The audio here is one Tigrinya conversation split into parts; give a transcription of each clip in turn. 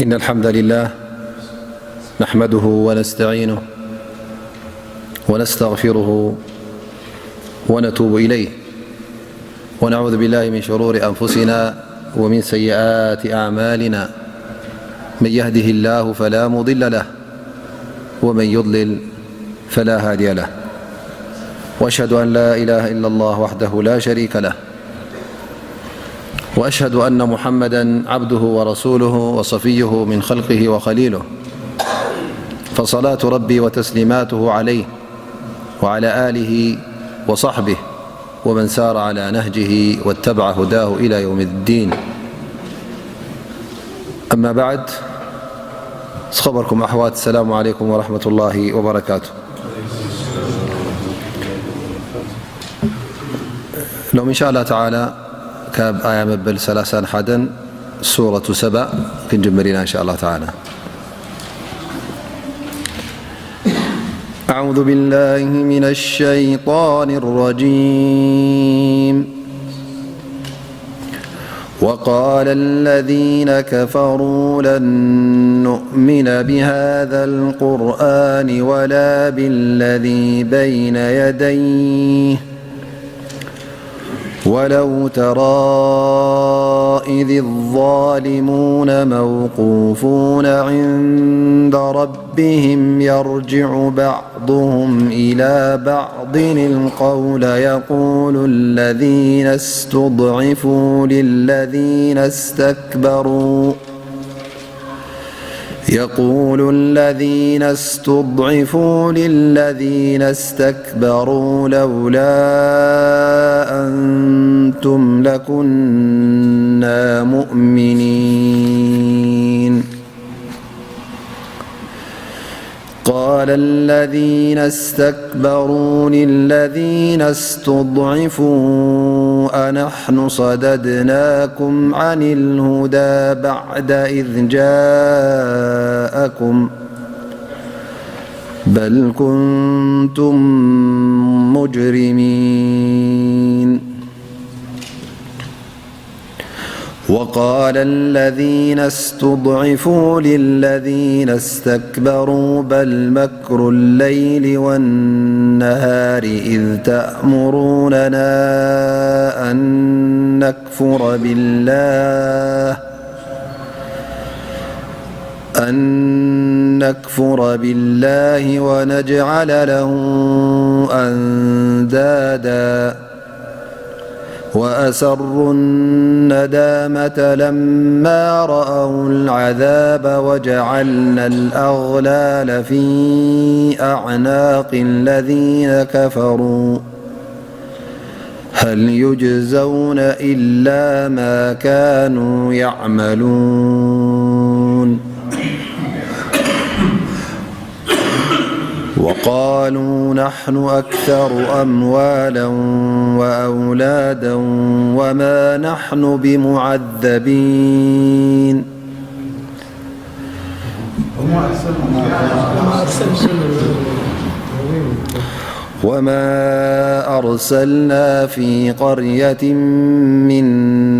إن الحمد لله نحمده ونستعينه ونستغفره ونتوب إليه، ونعوذ بالله من شرور أنفسنا ومن سيئات أعمالنا. من يهده الله فلا مضل له، ومن يضلل فلا هادي له. وأشهد أن لا إله إلا الله وحده لا شريك له، وأشهد أن محمدا عبده ورسوله وصفيه من خلقه وخليله، فصلاة ربي وتسليماته عليه وعلى آله وصحبه ومن سار على نهجه واتبع هداه إلى يوم الدين. أما بعد، ዝኸበርኩም ኣሕዋት፣ السلام عليكم ورحمة الله وبركاته. ሎም إن شاء الله تعالى ካብ ኣያ መበል ሰላሳን ሓደን ሱረቱ ሰባ ክንጅምር ኢና إن شاء الله تعالى. أعوذ بالله من الشيطان الرجيم. وقال الذين كفروا لن نؤمن بهذا القرآن ولا بالذي بين يديه ولو ترى إذ الظالمون موقوفون عند ربهم يرجع بعضهم إلى بعض القول يقول الذين استضعفوا للذين استكبروا يقول الذين استضعفوا للذين استكبروا لولا أنتم لكنا مؤمنين. قال الذين استكبروا للذين استضعفوا أنحن صددناكم عن الهدى بعد إذ جاءكم بل كنتم مجرمين. وقال الذين استضعفوا للذين استكبروا بل مكر الليل والنهار إذ تأمروننا أن نكفر بالله أن نكفر بالله ونجعل له أندادا وأسروا الندامة لما رأوا العذاب وجعلنا الأغلال في أعناق الذين كفروا هل يجزون إلا ما كانوا يعملون. وقالوا نحن أكثر أموالا وأولادا وما نحن بمعذبين. وما أرسلنا في قرية من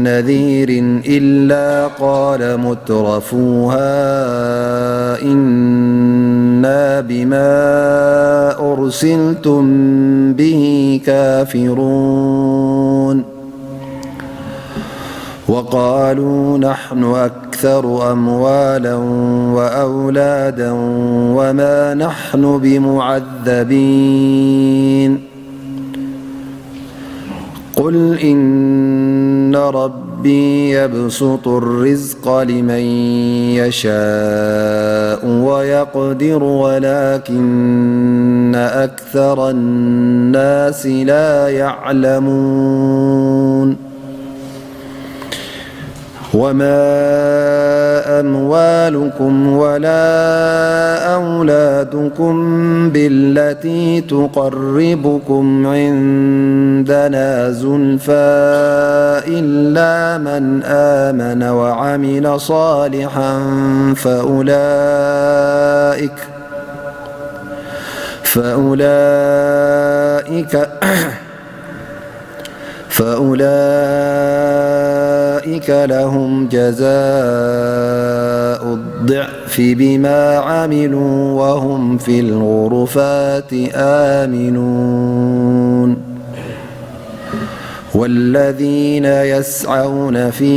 نذير إلا قال مترفوها إنا بما أرسلتم به كافرون. وقالوا نحن أكثر أموالا وأولادا وما نحن بمعذبين. قل إن ربي يبسط الرزق لمن يشاء ويقدر ولكن أكثر الناس لا يعلمون. وما أموالكم ولا أولادكم بالتي تقربكم عندنا زلفى إلا من آمن وعمل صالحا فأولئك فأولئك فأولئك لهم جزاء الضعف بما عملوا وهم في الغرفات آمنون. والذين يسعون في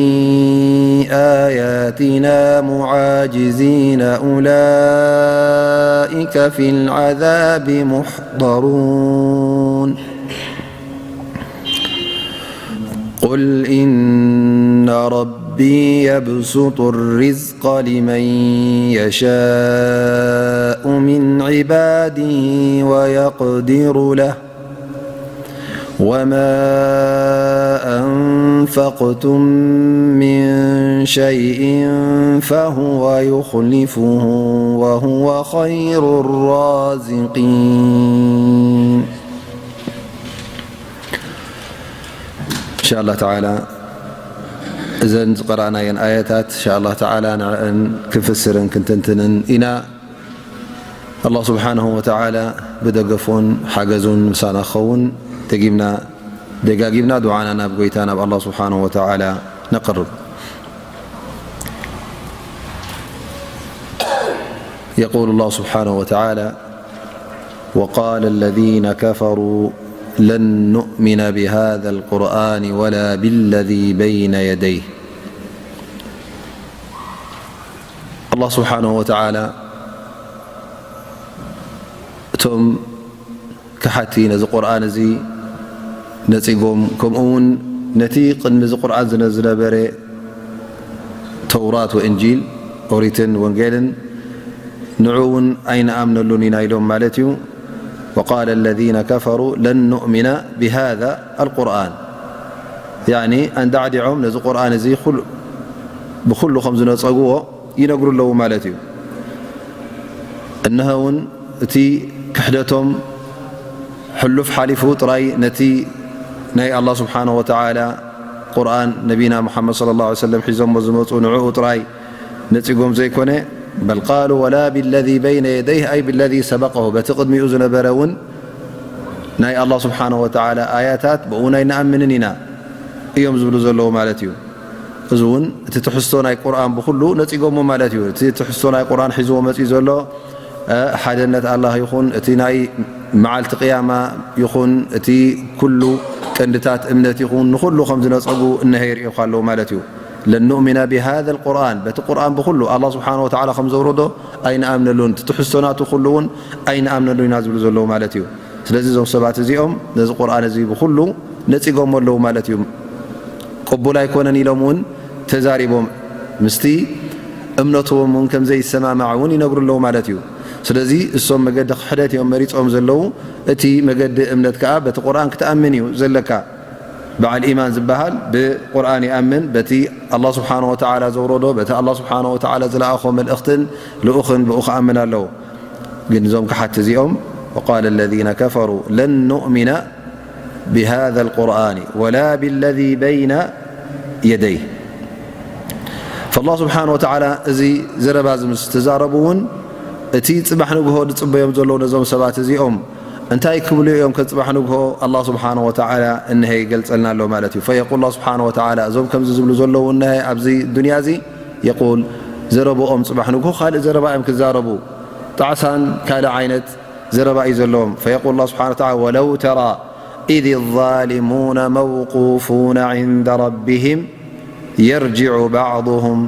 آياتنا معاجزين أولئك في العذاب محضرون. قل إن ربي يبسط الرزق لمن يشاء من عباده ويقدر له وما أنفقتم من شيء فهو يخلفه وهو خير الرازقين. إن شاء الله تعالى እዘን ዝቀራእናየን ኣያታት إن شاء الله تعالى ንዕን ክንፍስርን ክንትንትንን ኢና። ኣላህ ስብሓንሁ ወተዓላ ብደገፉን ሓገዙን ምሳና ክኸውን ደጊምና ደጋጊምና ዱዓና ናብ ጎይታ ናብ ኣላህ ስብሓንሁ ወተዓላ ነቕርብ። يقول الله سبحانه وتعالى: وقال الذين كفروا لن نؤمن بهذا القرآن ولا بالذي بين يديه. ኣላህ ስብሓንሁ ወተዓላ እቶም ከሓቲ ነዚ ቁርኣን እዚ ነጺጎም፣ ከምኡ እውን ነቲ ቅድሚ እዚ ቁርኣን ዝነ-፣ ዝነበረ ተውራት ወእንጂል፣ ኦሪትን ወንጌልን፣ ንዑ እውን ኣይንኣምነሉን ኢና ኢሎም ማለት እዩ። وقال الذين كفروا لن نؤمن بهذا القرآن، ያዕኒ ኣንዳዕዲዖም ነዚ ቁርኣን እዚ ኩሉ፣ ብኩሉ ከም ዝነጸግዎ ይነግሩ ኣለዉ ማለት እዩ። እነሀ እውን እቲ ክሕደቶም ሕሉፍ ሓሊፉ ጥራይ ነቲ ናይ ኣላህ ስብሓንሁ ወተዓላ ቁርኣን ነቢና ሙሓመድ ሰለላሁ ዐለይሂ ወሰለም ሒዞሞ ዝመፁ ንዕኡ ጥራይ ነፂጎም ዘይኮነ፣ በል ቃሉ ወላ ቢለዚ በይነ የደይህ ኣይ ቢለዚ ሰበቀሁ፣ በቲ ቅድሚኡ ዝነበረ እውን ናይ ኣላህ ስብሓንሁ ወተዓላ ኣያታት ብኡ ናይ ንኣምንን ኢና እዮም ዝብሉ ዘለዉ ማለት እዩ። እዚ እውን እቲ ትሕዝቶ ናይ ቁርኣን ብኹሉ ነፂጎሞ ማለት እዩ። እቲ ትሕዝቶ ናይ ቁርኣን ሒዝዎ መፂኡ ዘሎ፣ እ፣ ሓደነት ኣላህ ይኹን፣ እቲ ናይ መዓልቲ ቅያማ ይኹን፣ እቲ ኩሉ ቀንድታት እምነት ይኹን፣ ንኹሉ ከም ዝነፀጉ እነሀ የርእየካ ኣለዉ ማለት እዩ። ለን ኑእሚነ ቢሃዘ ልቁርኣን፣ በቲ ቁርኣን ብኹሉ ኣላህ ስብሓን ወተዓላ ከም ዘውረዶ ኣይንኣምነሉን፣ እቲ ትሕዝቶ ናቱ ኩሉ እውን ኣይንኣምነሉ ኢና ዝብሉ ዘለዉ ማለት እዩ። ስለዚ እዞም ሰባት እዚኦም ነዚ ቁርኣን እዚ ብኹሉ ነፂጎሞ ኣለዉ ማለት እዩ። ቅቡል ኣይኮነን ኢሎም እውን ተዛሪቦም፣ ምስቲ እምነትዎም እውን ከም ዘይሰማማዕ እውን ይነግሩ ኣለዉ ማለት እዩ። ስለዚ እሶም መገዲ ክሕደት እዮም መሪፆም ዘለዉ። እቲ መገዲ እምነት ከዓ በቲ ቁርኣን ክትኣምን እዩ ዘለካ። በዓል ኢማን ዝበሃል ብቁርኣን ይኣምን፣ በቲ ኣላህ ስብሓነ ወተዓላ ዘውረዶ፣ በቲ ኣላህ ስብሓነ ወተዓላ ዝለኣኾ መልእኽትን ልኡኽን ብኡ ክኣምን ኣለዎ። ግን እዞም ከሓቲ እዚኦም፣ ወቃለ ለዚነ ከፈሩ ለን ኑእሚነ ቢሃዘ ልቁርኣኒ ወላ ቢለዚ በይነ የደይህ። ፈላህ ስብሓነ ወተዓላ እዚ ዘረባ እዚ ምስ ተዛረቡ እውን፣ እቲ ፅባሕ ንግሆ ዝፅበዮም ዘለዉ ነዞም ሰባት እዚኦም እንታይ ክብሉ እዮም? ከፅባሕ ንግሆ ኣላህ ስብሓነ ወተዓላ እንሀ ይገልፀልና ኣሎ ማለት እዩ። ፈየቁል ኣላህ ስብሓነ ወተዓላ፣ እዞም ከምዚ ዝብሉ ዘለዉ እንሀ ኣብዚ ዱንያ እዚ፣ የቁል፣ ዘረብኦም ፅባሕ ንግሆ ካልእ ዘረባ እዮም ክዛረቡ። ጣዕሳን ካልእ ዓይነት ዘረባ እዩ ዘለዎም። ፈየቁል ኣላህ ስብሓነ ወተዓላ፣ ወለው ተራ ኢዝ ዛሊሙነ መውቁፉነ ዒንደ ረቢሂም የርጅዑ ባዕዱሁም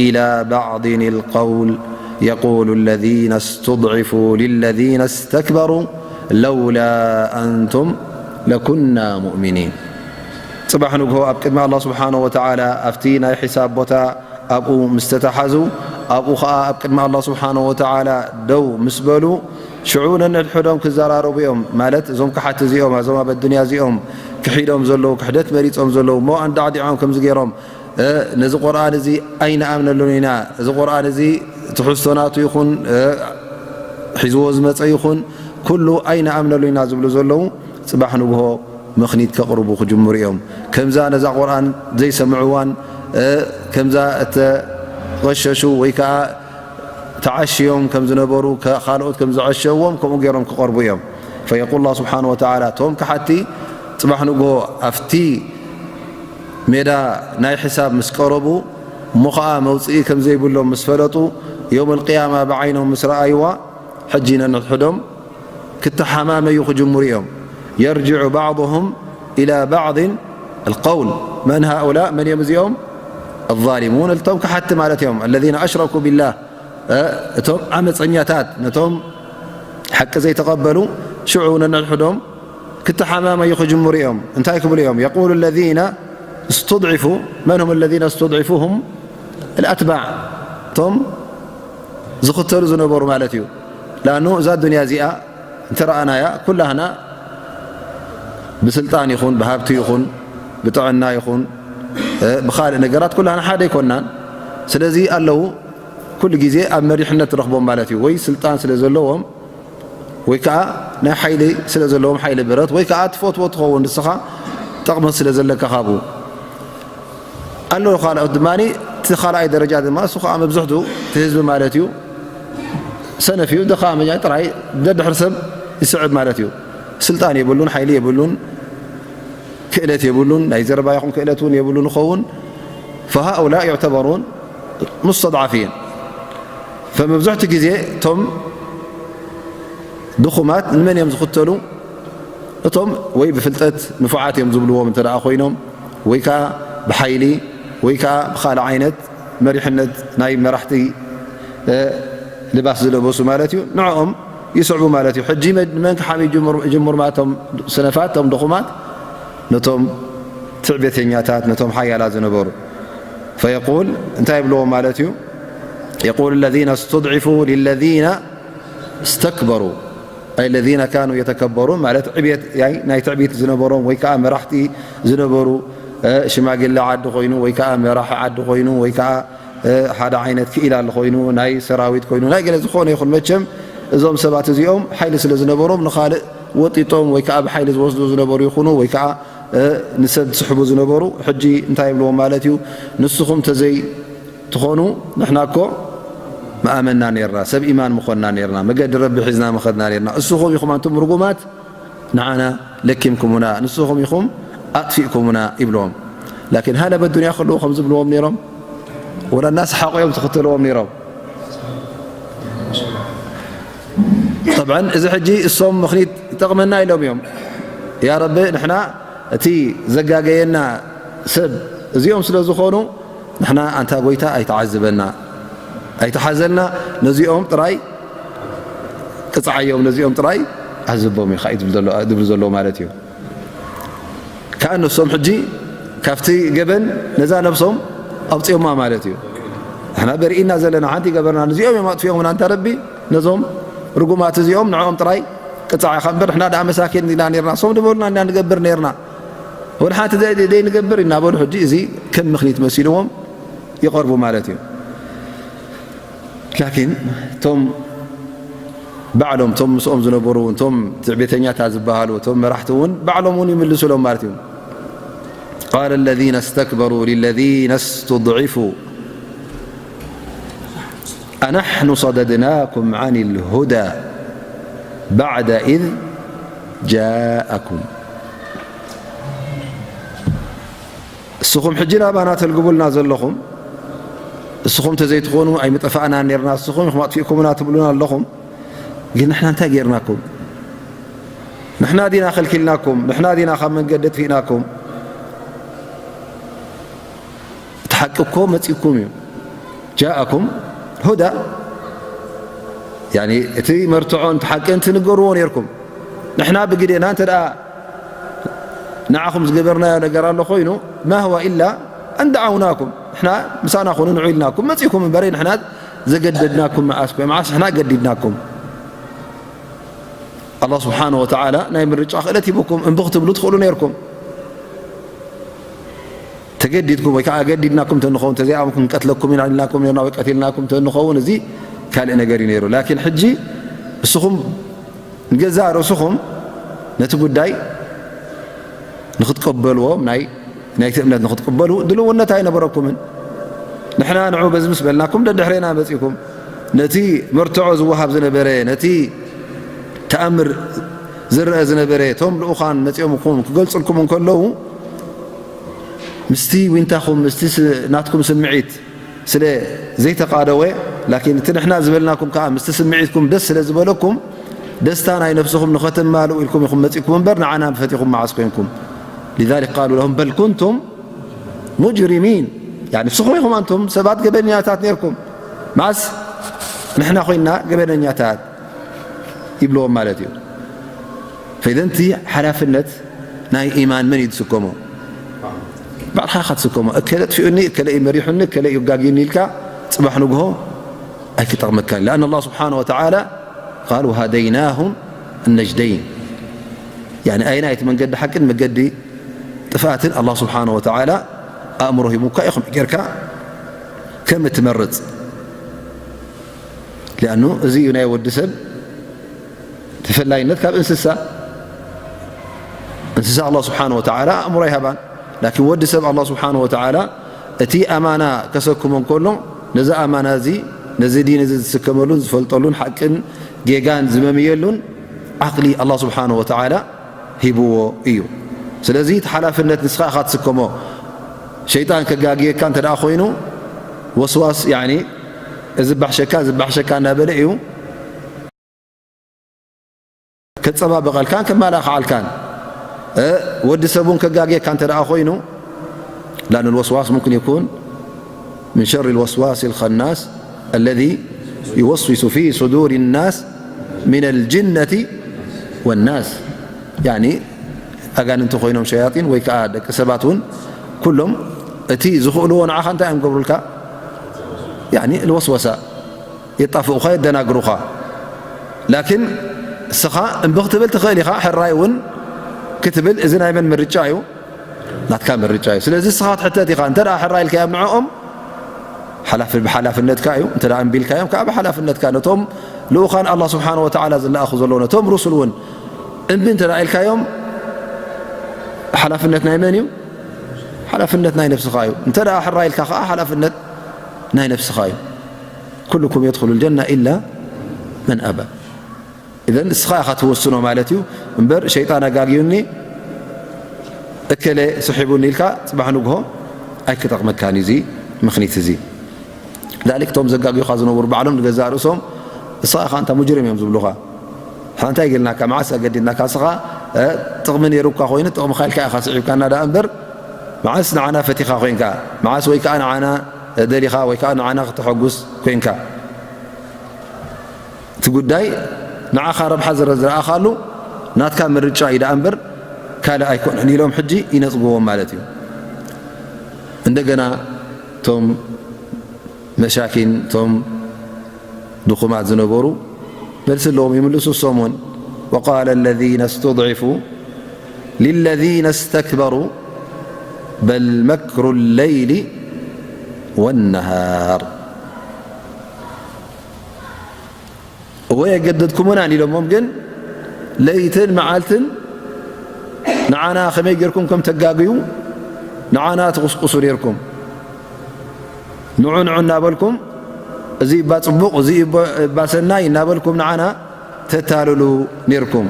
ኢላ ባዕዲን ልቀውል የቁሉ ለዚነ ስትድዒፉ ሊለዚነ ስተክበሩ ለውላ ኣንቱም ለኩና ሙእሚኒን። ፅባሕ ንግሆ ኣብ ቅድሚ ኣላህ ስብሓነ ወተዓላ ኣብቲ ናይ ሒሳብ ቦታ ኣብኡ ምስ ተተሓዙ፣ ኣብኡ ኸዓ ኣብ ቅድሚ ኣላህ ስብሓነ ወተዓላ ደው ምስ በሉ፣ ሽዑ ነንሕድሕዶም ክዘራረቡ እዮም። ማለት እዞም ከሓቲ እዚኦም፣ እዞም ኣብ ኣዱንያ እዚኦም ክሒዶም ዘለዉ፣ ክሕደት መሪጾም ዘለዉ እሞ ኣንዳዕዲዖም ከምዚ ገይሮም፣ እ፣ ነዚ ቁርኣን እዚ ኣይንኣምነሉን ኢና፣ እዚ ቁርኣን እዚ ትሕዝቶ ናቱ ይኹን፣ እ፣ ሒዝዎ ዝመጸ ይኹን፣ ኩሉ ኣይንኣምነሉ ኢና ዝብሉ ዘለዉ፣ ጽባሕ ንግሆ ምኽኒት ከቕርቡ ክጅምሩ እዮም። ከምዛ ነዛ ቁርኣን ዘይሰምዕዋን፣ እ፣ ከምዛ እተቐሸሹ ወይ ከኣ ተዓሽዮም ከም ዝነበሩ፣ ከ-፣ ካልኦት ከም ዘዐሸዎም፣ ከምኡ ገይሮም ክቐርቡ እዮም። ፈየቁል ኣላህ ስብሓነ ወተዓላ፣ እቶም ከሓቲ ጽባሕ ንግሆ ኣብቲ ሜዳ ናይ ሕሳብ ምስ ቀረቡ፣ እሞ ኸዓ መውፅኢ ከም ዘይብሎም ምስ ፈለጡ፣ የውመል ቅያማ ብዓይኖም ምስ ረኣይዋ፣ ሕጂ ነንሕዶም ክተሓማመዩ ክጅምሩ እዮም። የርጅዑ ባዕضሁም ኢላ ባዕضን ኣልቀውል፣ መን ሃኡላእ፣ መን እዮም እዚኦም? ኣዛሊሙን፣ እቶም ከሓቲ ማለት እዮም። ኣለዚነ ኣሽረኩ ቢላህ፣ እ፣ እቶም ዓመፀኛታት፣ ነቶም ሓቂ ዘይተቐበሉ፣ ሽዑ ነንሕዶም ክተሓማመዩ ክጅምሩ እዮም። እንታይ ክብሉ እዮም? የቁሉ ለዚነ እስትድዒፉ፣ መን ሁም ለዚነ እስትድዒፉ? ሁም ኣልኣትባዕ፣ እቶም ዝኽተሉ ዝነበሩ ማለት እዩ። ለኣኑ እዛ ዱንያ እዚኣ እንተረኣናያ፣ ኩላህና ብስልጣን ይኹን፣ ብሃብቲ ይኹን፣ ብጥዕና ይኹን፣ እ፣ ብኻልእ ነገራት ኩላህና ሓደ ኣይኮንናን። ስለዚ ኣለዉ፣ ኩሉ ግዜ ኣብ መሪሕነት ትረኽቦም ማለት እዩ። ወይ ስልጣን ስለ ዘለዎም፣ ወይ ከዓ ናይ ሓይሊ ስለ ዘለዎም፣ ሓይሊ ብረት፣ ወይ ከዓ ትፈትዎ ትኸውን ንስኻ፣ ጠቕሚ ስለ ዘለካ ካብኡ። ኣሎ ካልኦት ድማ፣ እቲ ካልኣይ ደረጃ ድማ፣ እሱ ከዓ መብዝሕቱ እቲ ህዝቢ ማለት እዩ፣ ሰነፍ እዩ፣ ደኻመኛ ጥራይ፣ ደድሕሪ ሰብ ይስዕብ ማለት እዩ። ስልጣን የብሉን፣ ሓይሊ የብሉን፣ ክእለት የብሉን፣ ናይ ዘረባ ይኹን ክእለት እውን የብሉን ይኸውን። فهؤلاء يعتبرون مستضعفين። فመብዝሕቱ ግዜ እቶም ድኹማት ንመን እዮም ዝኽተሉ? እቶም ወይ ብፍልጠት ንፉዓት እዮም ዝብልዎም እንተ ደኣ ኮይኖም፣ ወይ ከኣ ብሓይሊ፣ ወይ ከኣ ብኻልእ ዓይነት መሪሕነት፣ ናይ መራሕቲ፣ እ፣ ልባስ ዝለበሱ ማለት እዩ። ንዕኦም ይስዕቡ ማለት እዩ። ሕጂ መ-፣ ንመን ክሓሚ ይጅምሩ፣ ይጅምሩ ማለት እቶም ሰነፋት፣ እቶም ድኹማት? ነቶም ትዕቢተኛታት፣ ነቶም ሓያላት ዝነበሩ። فيقول፣ እንታይ ይብልዎም ማለት እዩ? يقول الذين استضعفوا للذين استكبروا، أي الذين كانوا يتكبرون، ማለት ዕብየት፣ ያይ፣ ናይ ትዕቢት ዝነበሮም ወይ ከዓ መራሕቲ ዝነበሩ፣ እ፣ ሽማግለ ዓዲ ኮይኑ ወይ ከዓ መራሒ ዓዲ ኮይኑ ወይ ከዓ፣ እ፣ ሓደ ዓይነት ክኢላ ኮይኑ ናይ ሰራዊት ኮይኑ ናይ ገለ ዝኾነ ይኹን፣ መቸም እዞም ሰባት እዚኦም ሓይሊ ስለ ዝነበሮም ንኻልእ ወጢጦም ወይ ከዓ ብሓይሊ ዝወስዱ ዝነበሩ ይኹኑ ወይ ከዓ፣ እ፣ ንሰብ ዝስሕቡ ዝነበሩ፣ ሕጂ እንታይ ይብልዎም ማለት እዩ? ንስኹም ተዘይ ትኾኑ፣ ንሕና እኮ ምኣመንና ነርና፣ ሰብ ኢማን ምኾንና ነርና፣ መገዲ ረቢ ሒዝና ምኸድና ነርና። እስኹም ኢኹም ኣንቱም ርጉማት፣ ንዓና ለኪምኩሙና፣ ንስኹም ኢኹም ኣጥፊእኩሙና ይብልዎም። ላኪን ሃለ በዱንያ ከለዉ ከም ዝብልዎም ነይሮም፣ ወላ እናሰሓቑ እዮም ዝኽተልዎም ነይሮም። ጠብዐን እዚ ሕጂ እሶም ምኽኒት ይጠቕመና ኢሎም እዮም። ያ ረቢ፣ ንሕና እቲ ዘጋገየና ሰብ እዚኦም ስለ ዝኾኑ፣ ንሕና ኣንታ ጎይታ ኣይተዓዝበና፣ ኣይተሓዘልና፣ ነዚኦም ጥራይ ቅጽዓዮም፣ ነዚኦም ጥራይ ዓዝቦም ኢኻ እዩ ዝብል ዘሎ፣ ዝብል ዘሎ ማለት እዩ። ከኣ ንሶም ሕጂ ካብቲ ገበን ነዛ ነብሶም ኣውጽኦማ ማለት እዩ። ንሕና በርኢና ዘለና ሓንቲ ገበርና፣ ነዚኦም እዮም ኣጥፊኦምና፣ ኣንታ ረቢ፣ ነዞም ርጉማት እዚኦም ንዕኦም ጥራይ ቅጽዓ ኢኻ እምበር፣ ንሕና ደኣ መሳኪን ኢና ነርና፣ እሶም ዝበሉና ኢና ንገብር ነርና፣ ወላ ሓንቲ ዘይ-፣ ዘይንገብር እናበሉ ሕጂ እዚ ከም ምኽኒት መሲልዎም ይቐርቡ ማለት እዩ። ላኪን እቶም ባዕሎም፣ እቶም ምስኦም ዝነበሩ፣ እቶም ትዕቢተኛታት ዝበሃሉ፣ እቶም መራሕቲ እውን ባዕሎም እውን ይምልሱሎም ማለት እዩ። قال الذين استكبروا للذين استضعفوا أنحن صددناكم عن الهدى بعد إذ جاءكم. እስኹም ሕጂ ናባና ተልግቡልና ዘለኹም፣ እስኹም ተዘይትኾኑ ኣይምጠፋእናን ነርና፣ እስኹም ኢኹም ኣጥፊእኩምና ትብሉና ኣለኹም። ግን ንሕና እንታይ ጌርናኩም? ንሕና ዲና ከልኪልናኩም? ንሕና ዲና ካብ መንገዲ ኣጥፊእናኩም? እቲ ሓቂ እኮ መጺእኩም እዩ። ጃኣኩም ሁዳ፣ ያኒ እቲ መርትዖን እቲ ሓቅን ትንገርዎ ነርኩም። ንሕና ብግዴና እንተ ደኣ ንዓኹም ዝገበርናዮ ነገር ኣሎ ኮይኑ፣ ማ ሁወ ኢላ ኣን ደዓውናኩም፣ ንሕና ምሳና ኩኑ ንዑ ኢልናኩም መጺእኩም እምበረይ፣ ንሕና ዘገደድናኩም መዓስ ኮ-፣ መዓስ ንሕና ገዲድናኩም? ኣላህ ስብሓነሁ ወተዓላ ናይ ምርጫ ክእለት ሂቡኩም፣ እምቢ ክትብሉ ትኽእሉ ነርኩም። ተገዲድኩም ወይ ከዓ ገዲድናኩም ተንኸውን፣ ተዘይኣምኩም ክንቀትለኩም ኢና ኢልናኩም ነርና ወይ ቀቲልናኩም ተንኸውን፣ እዚ ካልእ ነገር እዩ ነይሩ። ላኪን ሕጂ እስኹም ንገዛእ ርእስኹም ነቲ ጉዳይ ንክትቀበልዎ፣ ናይ፣ ናይቲ እምነት ንክትቅበሉ ድልውነት ኣይነበረኩምን። ንሕና ንዑ በዚ ምስ በልናኩም ደድሕሬና መጺእኩም። ነቲ መርትዖ ዝወሃብ ዝነበረ፣ ነቲ ተኣምር ዝረአ ዝነበረ፣ እቶም ልኡኻን መጺኦምኩም ክገልጹልኩም እንከለዉ፣ ምስቲ ዊንታኹም፣ ምስቲ ስ-፣ ናትኩም ስምዒት ስለ ዘይተቓደወ፣ ላኪን እቲ ንሕና ዝበልናኩም ከኣ ምስቲ ስምዒትኩም ደስ ስለ ዝበለኩም፣ ደስታ ናይ ነፍስኹም ንኸተማልኡ ኢልኩም ኢኹም መጺእኩም እምበር፣ ንዓና ፈቲኹም መዓስ ኮንኩም? لذلك قالوا لهم بل كنتم مجرمين. ያኒ ንስኹም ኢኹም ኣንቱም ሰባት ገበነኛታት ነይርኩም። መዓስ ንሕና ኮይንና ገበነኛታት ይብልዎም ማለት እዩ። ፈኢዘን እቲ ሓላፍነት ናይ ኢማን መን እዩ ዝስከሞ? ባዕልኻ ኢኻ ትስከሞ። እከለ ኣጥፊኡኒ፣ እከለ እዩ መሪሑኒ፣ እከለ እዩ ኣጋግዩኒ ኢልካ ጽባሕ ንግሆ ኣይክጠቕመካን። لأن الله سبحانه وتعالى قال وهديناه النجدين. ያኒ ኣየናይ እቲ መንገዲ ሓቅን መገዲ ጥፍኣትን ኣላህ ስብሓነ ወተዓላ ኣእምሮ ሂቡካ እዩ ከመይ ጌርካ ከም እትመርጽ። ሊኣኑ እዚ እዩ ናይ ወዲ ሰብ ተፈላይነት ካብ እንስሳ። እንስሳ ኣላህ ስብሓነ ወተዓላ ኣእምሮ ኣይሃባን። ላኪን ወዲ ሰብ ኣላህ ስብሓነ ወተዓላ እቲ ኣማና ከሰክሞ እንከሎ ነዚ ኣማና እዚ፣ ነዚ ዲን እዚ ዝስከመሉን ዝፈልጠሉን ሓቅን ጌጋን ዝመምየሉን ዓቕሊ ኣላህ ስብሓነ ወተዓላ ሂብዎ እዩ። ስለዚ እቲ ሓላፍነት ንስኻ ኢኻ ትስከሞ። ሸይጣን ከጋግየካ እንተ ደኣ ኮይኑ፣ ወስዋስ፣ ያኒ፣ እዚ ባሕሸካ፣ እዚ ባሕሸካ እናበለ እዩ ከጸባብቐልካን ከመላኽዓልካን። እ፣ ወዲ ሰብ እውን ከጋግየካ እንተ ደኣ ኮይኑ፣ لأن الوسواس ممكن يكون من شر الوسواس الخناس الذي يوسوس في صدور الناس من الجنة والناس. ያኒ ኣጋንንቲ ኮይኖም ሸያጢን ወይ ከኣ ደቂ ሰባት እውን ኩሎም እቲ ዝኽእልዎ ንዓኻ እንታይ እዮም ገብሩልካ? ያኒ ልወስወሳ የጣፍኡኻ፣ የደናግሩኻ። ላኪን እስኻ እምቢ ክትብል ትኽእል ኢኻ፣ ሕራይ እውን ክትብል። እዚ ናይ መን ምርጫ እዩ? ናትካ ምርጫ እዩ። ስለዚ እስኻ ትሕተት ኢኻ። እንተ ደኣ ሕራይ ኢልካዮም ንዕኦም፣ ሓላፍ-፣ ብሓላፍነትካ እዩ። እንተ ደኣ እምቢ ኢልካዮም፣ ከኣ ብሓላፍነትካ። ነቶም ልኡኻን ኣላህ ስብሓነ ወተዓላ ዝለኣኹ ዘለዉ፣ ነቶም ሩሱል እውን እምቢ እንተ ደኣ ኢልካዮም፣ ሓላፍነት ናይ መን እዩ? ሓላፍነት ናይ ነፍስኻ እዩ። እንተ ደኣ ሕራይ ኢልካ ከኣ፣ ሓላፍነት ናይ ነፍስኻ እዩ። ኩሉኩም የድኹሉ ልጀና ኢላ መን ኣባ። ኢዘን እስኻ ኢኻ ትወስኖ ማለት እዩ እምበር፣ ሸይጣን ኣጋግዩኒ፣ እከለ ስሒቡኒ ኢልካ ጽባሕ ንግሆ ኣይክጠቕመካን እዩ እዚ ምኽኒት እዚ። ذلك እቶም ዘጋግዩኻ ዝነበሩ ባዕሎም ንገዛእ ርእሶም፣ እስኻ ኢኻ እንታ ሙጅሪም እዮም ዝብሉኻ። ንሕና እንታይ ገይርናካ? መዓስ ኣገዲድናካ? እስኻ፣ እ፣ ጥቕሚ ነይሩካ ኮይኑ፣ ጥቕምኻ ኢልካ ኢኻ ስዒብካና ደኣ እምበር፣ መዓስ ንዓና ፈቲኻ ኮይንካ? መዓስ ወይ ከኣ ንዓና ደሊኻ ወይ ከኣ ንዓና ክተሐጉስ ኮይንካ? እቲ ጉዳይ ንዓኻ ረብሓ ዝረ-፣ ዝረኣኻሉ ናትካ ምርጫ እዩ ደኣ እምበር ካልእ ኣይኮነን ኢሎም ሕጂ ይነጽግዎም ማለት እዩ። እንደገና እቶም መሻኪን፣ እቶም ድኹማት ዝነበሩ መልሲ ኣለዎም ይምልሱ እሶም እውን። وقال الذين استضعفوا للذين استكبروا بل مكر الليل والنهار. እወ የገደድኩምናን ኢሎሞም፣ ግን ለይትን መዓልትን ንዓና ከመይ ጌርኩም ከም ተጋግዩ ንዓና ትቕስቅሱ ኔርኩም። ንዑ ንዑ እናበልኩም፣ እዚ እባ ጽቡቕ፣ እዚ እባ፣ እባ ሰናይ እናበልኩም ንዓና ተታልሉ ኔርኩም።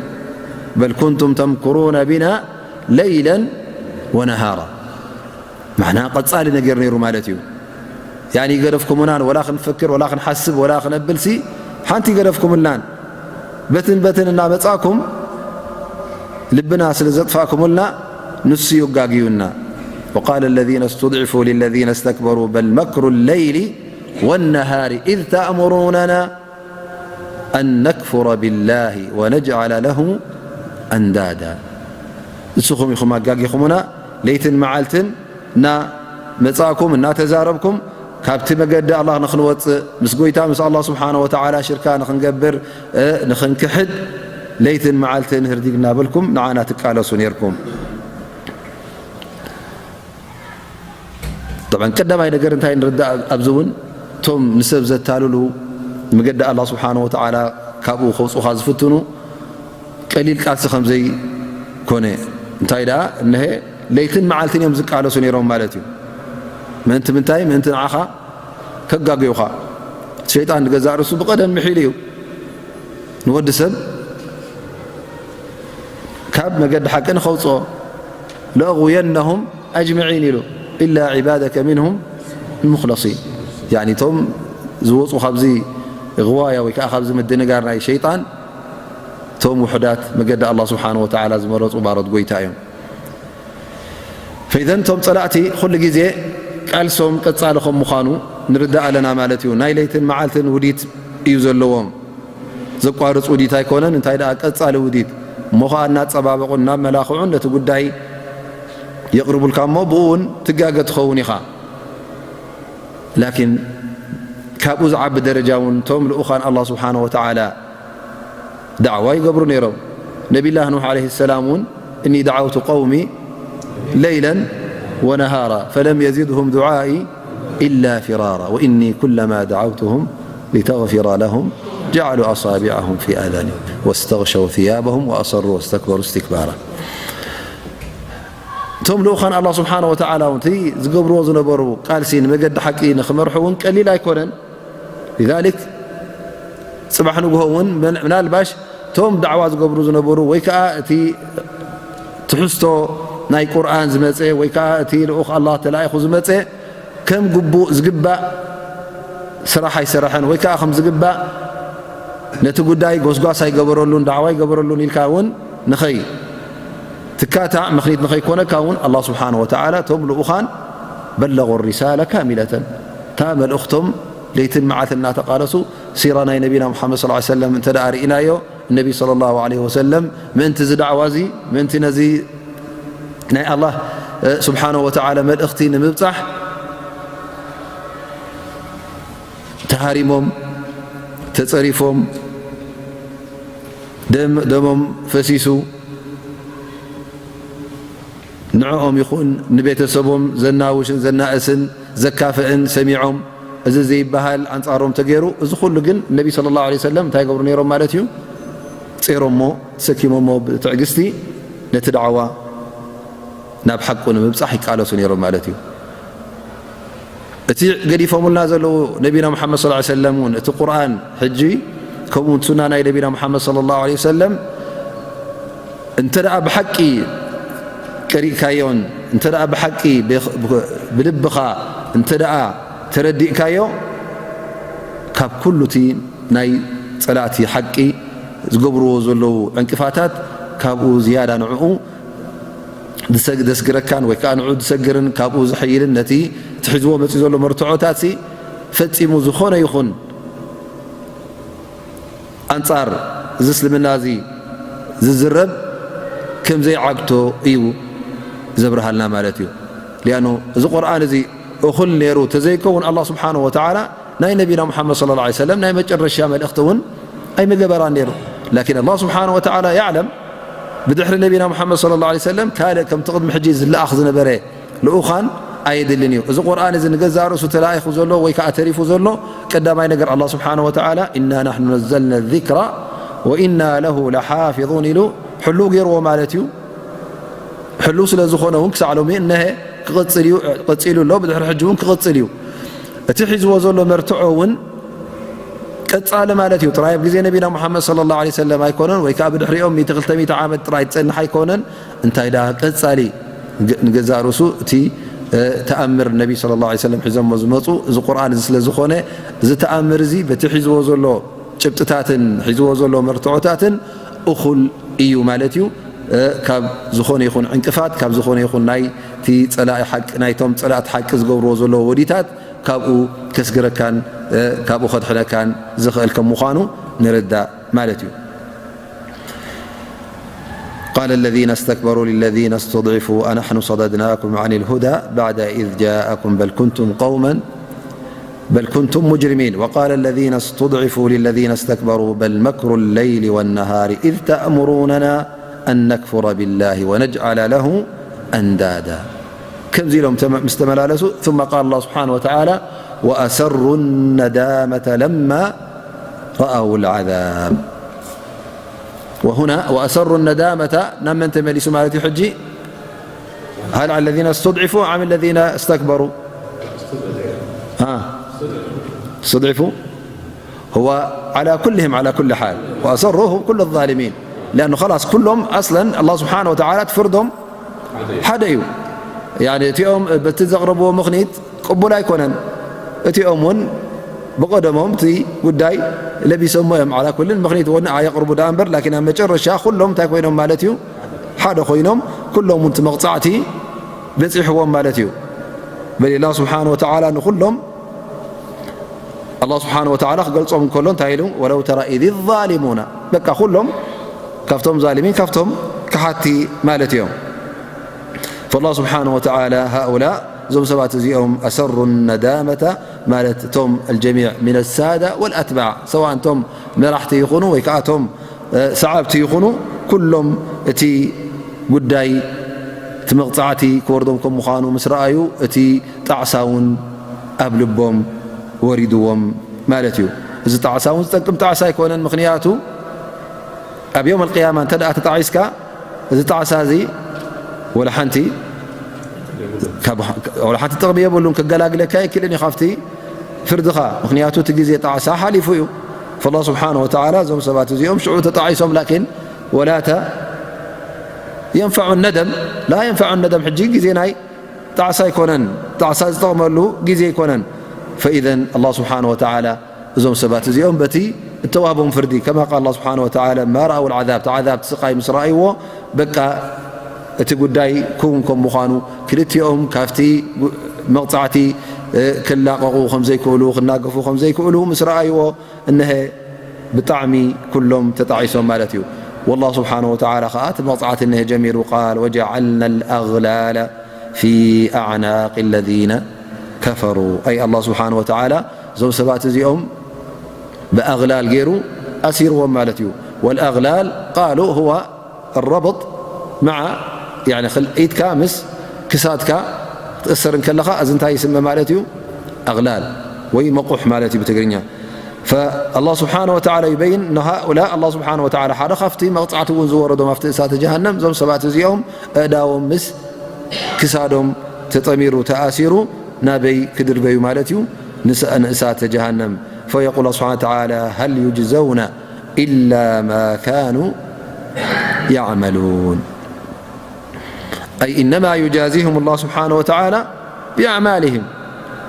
በል ኩንቱም ተምኩሩነ ቢና ለይለን ወነሃራ። ማዕና ቀጻሊ ነገር ነይሩ ማለት እዩ። ያኒ ይገደፍኩምናን፣ ወላ ክንፈክር፣ ወላ ክንሓስብ፣ ወላ ክነብልሲ ሓንቲ ይገደፍኩምልናን። በትን በትን እናመጻእኩም ልብና ስለ ዘጥፋእኩምልና ንሱ እዩ ኣጋግዩና። وقال الذين استضعفوا للذين استكبروا بل مكر الليل والنهار إذ تأمروننا أن نكفر بالله ونجعل له أندادا. ንስኹም ኢኹም ኣጋጊኹምና፣ ለይትን መዓልትን እናመጻእኩም እናተዛረብኩም ካብቲ መገዲ ኣላህ ንኽንወጽእ፣ ምስ ጎይታ ምስ ኣላህ ስብሓነ ወተዓላ ሽርካ ንኽንገብር፣ እ፣ ንኽንክሕድ ለይትን መዓልትን ህርዲግ እናበልኩም ንዓና ትቃለሱ ኔርኩም። ጠብዓን ቀዳማይ ነገር እንታይ ንርዳእ? ኣብዚ እውን እቶም ንሰብ ዘታልሉ፣ መገዲ ኣላህ ስብሓነ ወተዓላ ካብኡ ከውጽኡኻ ዝፍትኑ ቀሊል ቃልሲ ከም ዘይኮነ። እንታይ ደኣ እነሀ ለይትን መዓልትን እዮም ዝቃለሱ ነይሮም ማለት እዩ። ምእንቲ ምንታይ? ምእንቲ ንዓኻ ከጋግዩኻ። እቲ ሸይጣን ንገዛእ ርእሱ ብቐደም ምሒሉ እዩ ንወዲ ሰብ ካብ መገዲ ሓቂ ንኸውጽኦ። ለእጉየነሁም ኣጅመዒን ኢሉ። إلا عبادك منهم المخلصين. يعني እቶም ዝወፁ ካብዚ غواية ወይ ከዓ ካብዚ ምድንጋር ናይ ሸይጣን እቶም ውሑዳት መገዲ ኣላህ ስብሓነ ወተዓላ ዝመረፁ ባሮት ጎይታ እዮም። ፈኢዘን እቶም ፀላእቲ ኩሉ ግዜ ቃልሶም ቀፃሊ ከም ምዃኑ ንርዳእ ኣለና ማለት እዩ። ናይ ለይትን መዓልትን ውዲት እዩ ዘለዎም። ዘቋርፅ ውዲት ኣይኮነን፣ እንታይ ደኣ ቀፃሊ ውዲት እሞ ኸዓ እናፀባበቑን እናመላኽዑን ነቲ ጉዳይ የቕርቡልካ እሞ ብኡ እውን ትጋገ ትኸውን ኢኻ። ላኪን ካብኡ ዝዓቢ ደረጃ እውን እቶም ልኡኻን ኣላህ ስብሓነ ወተዓላ ዳዕዋ ይገብሩ ነይሮም። ነቢላህ ኑሕ ዓለይሂ ሰላም እውን እኒ ደዓውቱ ቀውሚ ለይለን ወነሃራ ፈለም የዚድሁም ዱዓኢ ኢላ ፊራራ ወእኒ ኩለማ ደዓውቱሁም ሊተግፊረ ለሁም ጀዓሉ ኣሳቢዐሁም ፊ ኣዛኒሁም ወስተግሸው ثيابهم وأصروا واستكبروا استكبارا። እቶም ልኡኻን ኣላህ ስብሓነ ወተዓላ እውን እቲ ዝገብርዎ ዝነበሩ ቃልሲ ንመገዲ ሓቂ ንኽመርሑ እውን ቀሊል ኣይኮነን። ሊዛሊክ ፅባሕ ንግሆ እውን ምናልባሽ እቶም ዳዕዋ ዝገብሩ ዝነበሩ ወይ ከዓ እቲ ትሕዝቶ ናይ ቁርኣን ዝመፀ ወይ ከዓ እቲ ልኡኽ ኣላህ ተላኢኹ ዝመፀ ከም ግቡእ ዝግባእ ስራሕ ኣይሰራሐን ወይ ከዓ ከም ዝግባእ ነቲ ጉዳይ ጎስጓስ ኣይገበረሉን ዳዕዋ ኣይገበረሉን ኢልካ እውን ንኸይ ትካታዕ ምኽኒት ንኸይኮነካ እውን ኣላህ ስብሓነ ወተዓላ እቶም ልኡኻን በለغ ሪሳለ ካሚለተን እታ መልእኽቶም ለይትን መዓልትን እናተቓለሱ ሲራ ናይ ነቢና ሙሓመድ ሰለላሁ ዐለይሂ ወሰለም እንተ ደኣ ርኢናዮ ነቢ ሰለላሁ ዐለይሂ ወሰለም ምእንቲ እዚ ዳዕዋ እዚ ምእንቲ ነዚ ናይ ኣላህ ስብሓነ ወተዓላ መልእኽቲ ንምብፃሕ ተሃሪሞም ተፀሪፎም ደሞም ፈሲሱ ንዕኦም ይኹን ንቤተሰቦም ዘናውሽን ዘናእስን ዘካፍእን ሰሚዖም እዚ ዘይበሃል ኣንፃሮም ተገይሩ። እዚ ኩሉ ግን ነቢ ሰለላሁ ዐለይሂ ወሰለም እንታይ ይገብሩ ነይሮም ማለት እዩ? ጼሮሞ ተሰኪሞሞ ብትዕግስቲ ነቲ ዳዕዋ ናብ ሓቁ ንምብፃሕ ይቃለሱ ነይሮም ማለት እዩ። እቲ ገዲፎምልና ዘለዉ ነቢና ሙሓመድ ሰለላሁ ዐለይሂ ወሰለም እውን እቲ ቁርኣን ሕጂ ከምኡ እውን ሱና ናይ ነቢና ሙሓመድ ሰለላሁ ዐለይሂ ወሰለም እንተ ደኣ ብሓቂ ቀሪእካዮን እንተ ደኣ ብሓቂ ብልብኻ እንተ ደኣ ተረዲእካዮ ካብ ኩሉ እቲ ናይ ፀላእቲ ሓቂ ዝገብርዎ ዘለዉ ዕንቅፋታት ካብኡ ዝያዳ ንዕኡ ዘስግረካን ወይ ከዓ ንዕኡ ዝሰግርን ካብኡ ዝሕይልን ነቲ እቲ ሒዝዎ መፂኡ ዘሎ መርትዖታት ፈፂሙ ዝኾነ ይኹን ኣንፃር እዚ እስልምና እዚ ዝዝረብ ከም ዘይዓግቶ እዩ ዘብርሃልና ማለት እዩ። ሊኣኑ እዚ ቁርኣን እዚ እኹል ነይሩ ተዘይከውን ኣላህ ስብሓነ ወተዓላ ናይ ነቢና ሙሓመድ ሰለላሁ ዐለይሂ ወሰለም ናይ መጨረሻ መልእኽቲ እውን ኣይምገበራን ነይሩ። ላኪን ኣላህ ስብሓነ ወተዓላ ያዕለም ብድሕሪ ነቢና ሙሓመድ ሰለላሁ ዐለይሂ ወሰለም ካልእ ከምቲ ቅድሚ ሕጂ ዝለኣኽ ዝነበረ ልኡኻን ኣየድልን እዩ። እዚ ቁርኣን እዚ ንገዛእ ርእሱ ተላኢኹ ዘሎ ወይ ከዓ ተሪፉ ዘሎ ቀዳማይ ነገር ኣላህ ስብሓነ ወተዓላ ኢና ናሕኑ ነዘልና ዚክራ ወኢና ለሁ ለሓፊዙን ኢሉ ሕሉው ገይርዎ ማለት እዩ። ሕሉው ስለ ዝኾነ እውን ክሳዕ ሎሚ እነሀ ክቕፅል እዩ፣ ቀፂሉ ኣሎ፣ ብድሕሪ ሕጂ እውን ክቕፅል እዩ። እቲ ሒዝዎ ዘሎ መርትዖ እውን ቀፃሊ ማለት እዩ። ጥራይ ኣብ ግዜ ነቢና ሙሓመድ ሰለላሁ ዐለይሂ ወሰለም ኣይኮነን ወይ ከዓ ብድሕሪኦም ሚእቲ ክልተ ሚእቲ ዓመት ጥራይ ዝፀንሕ ኣይኮነን። እንታይ ደኣ ቀፃሊ ንገዛእ ርእሱ እቲ ተኣምር ነቢ ሰለላሁ ዐለይሂ ወሰለም ሒዞሞ ዝመፁ እዚ ቁርኣን እዚ ስለ ዝኾነ እዚ ተኣምር እዚ በቲ ሒዝዎ ዘሎ ጭብጥታትን ሒዝዎ ዘሎ መርትዖታትን እኹል እዩ ማለት እዩ። ካብ ዝኾነ ይኹን ዕንቅፋት ካብ ዝኾነ ይኹን ናይቲ ፀላኢ ሓቂ ናይቶም ፀላእቲ ሓቂ ዝገብርዎ ዘለዉ ወዲታት ካብኡ ከስግረካን ካብኡ ከድሕነካን ዝኽእል ከም ምዃኑ ንርዳእ ማለት እዩ። قال الذين استكبروا للذين استضعفوا أنحن صددناكم عن الهدى بعد إذ جاءكم بل كنتم قوما بل كنتم مجرمين وقال الذين استضعفوا للذين استكبروا بل مكر الليل والنهار إذ تأمروننا أن نكفر بالله ونجعل له أندادا كم زيلهم مستملالسوا ثم قال الله سبحانه وتعالى وأسروا الندامة لما رأوا العذاب وهنا وأسروا الندامة نمن تملسوا مالتي حجي هل على الذين استضعفوا أم الذين استكبروا؟ ها استضعفوا هو على كلهم على كل حال وأسروهم كل الظالمين لأنه خلاص كلهم أصلا الله سبحانه وتعالى تفردهم حدا ያኒ እቲኦም በቲ ዘቕረብዎ ምኽኒት ቅቡል ኣይኮነን። እቲኦም እውን ብቐደሞም እቲ ጉዳይ ለቢሶሞ እዮም። ዓላ ኩልን ምኽኒት እውን ኣየቕርቡ ደኣ እምበር፣ ላኪን ኣብ መጨረሻ ኩሎም እንታይ ኮይኖም ማለት እዩ? ሓደ ኮይኖም፣ ኩሎም እውን እቲ መቕጻዕቲ በጺሕዎም ማለት እዩ። በል ኣላህ ስብሓነ ወተዓላ ንኹሎም ኣላህ ስብሓነ ወተዓላ ክገልጾም እንከሎ እንታይ ኢሉ? ወለው ተራ ኢዝ ዛሊሙና፣ በቃ ኩሎም ካብቶም ዛሊሚን ካብቶም ከሓቲ ማለት እዮም። ፈላህ ስብሓነ ወተዓላ ሃኡላ፣ እዞም ሰባት እዚኦም ኣሰሩ ነዳመተ ማለት እቶም ኣልጀሚዕ ሚን ሳዳ ወልኣትባዕ፣ ሰዋእ እቶም መራሕቲ ይኹኑ ወይ ከዓ እቶም ሰዓብቲ ይኹኑ፣ ኩሎም እቲ ጉዳይ እቲ መቕጻዕቲ ክወርዶም ከም ምዃኑ ምስ ረኣዩ፣ እቲ ጣዕሳ እውን ኣብ ልቦም ወሪድዎም ማለት እዩ። እዚ ጣዕሳ እውን ዝጠቅም ጣዕሳ ኣይኮነን። ምኽንያቱ ኣብ የውም ኣልቅያማ እንተ ደኣ ተጣዒስካ፣ እዚ ጣዕሳ እዚ ወላ ሓንቲ ካብ-፣ ወላ ሓንቲ ጥቕሚ የብሉን፣ ክገላግለካ ኣይክእልን እዩ ካብቲ ፍርድኻ። ምኽንያቱ እቲ ግዜ ጣዕሳ ሓሊፉ እዩ። ፈላህ ስብሓነ ወተዓላ እዞም ሰባት እዚኦም ሽዑ ተጣዒሶም፣ ላኪን ወላተ የንፈዑ ነደም፣ ላ የንፈዑ ነደም። ሕጂ ግዜ ናይ ጣዕሳ ኣይኮነን፣ ጣዕሳ ዝጠቕመሉ ግዜ ኣይኮነን። ፈኢዘን ኣላህ ስብሓነ ወተዓላ እዞም ሰባት እዚኦም በቲ እተዋህቦም ፍርዲ፣ ከማ ቃል ኣላህ ስብሓነ ወተዓላ፣ ማ ረኣው ልዓዛብ፣ እቲ ዓዛብ፣ እቲ ስቓይ ምስ ረኣይዎ፣ በቃ እቲ ጉዳይ ክውን ከም ምዃኑ፣ ክልቲኦም ካብቲ ጉ-፣ መቕጻዕቲ፣ እ፣ ክላቐቑ ከም ዘይክእሉ፣ ክናገፉ ከም ዘይክእሉ ምስ ረኣይዎ፣ እነሀ ብጣዕሚ ኩሎም ተጣዒሶም ማለት እዩ። ወላህ ስብሓነ ወተዓላ ኸዓ እቲ መቕጻዕቲ እነሀ ጀሚሩ፣ ቃል ወጀዓልና ልኣግላለ ፊ ኣዕናቂ ለዚነ ከፈሩ። ኣይ ኣላህ ስብሓነ ወተዓላ እዞም ሰባት እዚኦም ብኣግላል ገይሩ ኣሲርዎም ማለት እዩ። ወልኣግላል ቃሉ ሁወ ረብጥ መዓ፣ ያኒ፣ ክል-፣ ኢድካ ምስ ክሳድካ ክትእሰር እንከለኻ፣ እዚ እንታይ ይስመ ማለት እዩ? ኣግላል ወይ መቑሕ ማለት እዩ ብትግርኛ። ፈኣላህ ስብሓነ ወተዓላ ይበይን፣ ንሃኡላ ኣላህ ስብሓነ ወተዓላ ሓደ ካብቲ መቕጻዕቲ እውን ዝወረዶም ኣብቲ እሳተ ጀሃነም፣ እዞም ሰባት እዚኦም ኣእዳዎም ምስ ክሳዶም ተጠሚሩ፣ ተኣሲሩ፣ ናበይ ክድርበዩ ማለት እዩ? ንስ-፣ ንእሳተ ጀሃነም። ፈየቁል ስብሓነ ወተዓላ፣ ሀል ዩጅዘውነ ኢላ ማ ካኑ ያዕመሉን። ኣይ ኢነማ ዩጃዚሁም ኣላህ ስብሓነ ወተዓላ ብኣዕማሊሂም።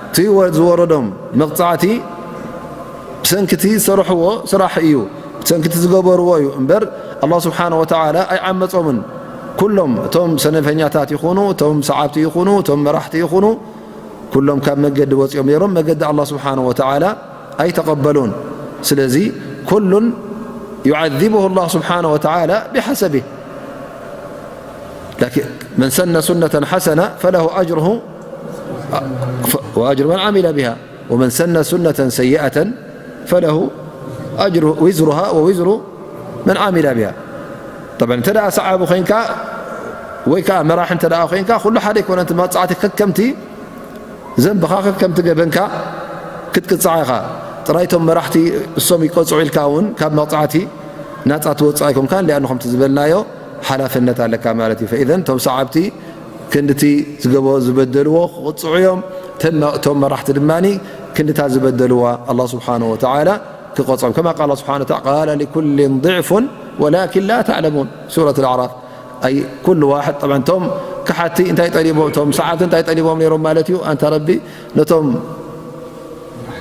እቲ ወ-፣ ዝወረዶም መቕጻዕቲ ብሰንኪ እቲ ዝሰርሕዎ ስራሕ እዩ፣ ብሰንኪ እቲ ዝገበርዎ እዩ እምበር፣ ኣላህ ስብሓነ ወተዓላ ኣይዓመጾምን። ኩሎም እቶም ሰነፈኛታት ይኹኑ፣ እቶም ሰዓብቲ ይኹኑ፣ እቶም መራሕቲ ይኹኑ፣ ኩሎም ካብ መገዲ ወጺኦም ነይሮም፣ መገዲ ኣላህ ስብሓነ ወተዓላ ኣይተቐበሉን። ስለዚ ኩሉን ዩዓዚቡሁ ኣላህ ስብሓነ ወተዓላ ቢሓሰቢህ። ላኪን መን ሰነ ሱነተን ሓሰነ ፈለሁ ኣጅሩሁ ወኣጅሩ መን ዓሚለ ቢሃ፣ ወመን ሰነ ሱነተን ሰይኣተን ፈለሁ ኣጅሩ ዊዝሩሃ ወዊዝሩ መን ዓሚለ ቢሃ። ጠብዓን እንተ ደኣ ሰዓቢ ኮይንካ ወይ ከዓ መራሒ እንተ ደኣ ኮይንካ፣ ኩሉ ሓደ ኣይኮነን። እቲ መቕጻዕቲ ከከምቲ ዘንብኻ፣ ከከምቲ ገበንካ ክትቅጻዕ ኢኻ። ጥራይ እቶም መራሕቲ እሶም ይቀጽዑ ኢልካ እውን ካብ መቕጻዕቲ ናጻ ትወጽእ ኣይኮንካን። ሊኣኑ ከምቲ ዝበልናዮ ሓላፍነት ኣለካ ማለት እዩ። ፈኢዘን እቶም ሰዓብቲ ክንድቲ ዝገበ-፣ ዝበደልዎ ክቕጽዑ እዮም። ተም-፣ እቶም መራሕቲ ድማ ክንድታ ዝበደልዋ ኣላህ ስብሓነሁ ወተዓላ ክቐጽዖም። ከማ ቃል ስብሓነሁ ወተዓላ፣ ቃለ ሊኩሊን ضዕፉን ወላኪን ላ ተዕለሙን። ሱረት ኣልኣዕራፍ። ኣይ ኩሉ ዋሕድ፣ ጠብዓን እቶም ከሓቲ እንታይ ጠሊቦም፣ እቶም ሰዓብቲ እንታይ ጠሊቦም ነይሮም ማለት እዩ? ኣንታ ረቢ፣ ነቶም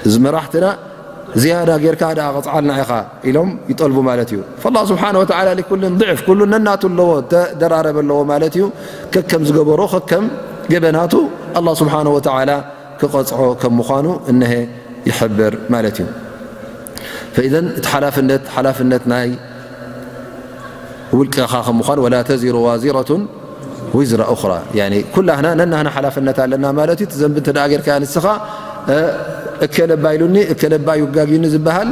እዚ መራሕትና ዝያዳ ጌርካ ደኣ ቐጽዓልና ኢኻ ኢሎም ይጠልቡ ማለት እዩ። ፈላህ ስብሓነሁ ወተዓላ ሊኩልን ضዕፍ፣ ኩሉ ነናቱ ኣለዎ፣ ተደራረበ ኣለዎ ማለት እዩ። ከከም ዝገበሮ፣ ከከም ገበናቱ ኣላህ ስብሓነሁ ወተዓላ ክቐጽዖ ከም ምዃኑ እነሀ ይሕብር ማለት እዩ። ፈኢዘን እቲ ሓላፍነት፣ ሓላፍነት ናይ ውልቀኻ ከም ምዃኑ፣ ወላ ተዚሩ ዋዚረቱን ዊዝራ ኡኽራ፣ ያኒ ኩላህና ነናህና ሓላፍነት ኣለና ማለት እዩ። እቲ ዘንቢ እንተ ደኣ ጌርካያ ንስኻ፣ እ፣ እከለ እባ ኢሉኒ፣ እከለ እባ እዩ ጋግዩኒ ዝበሃል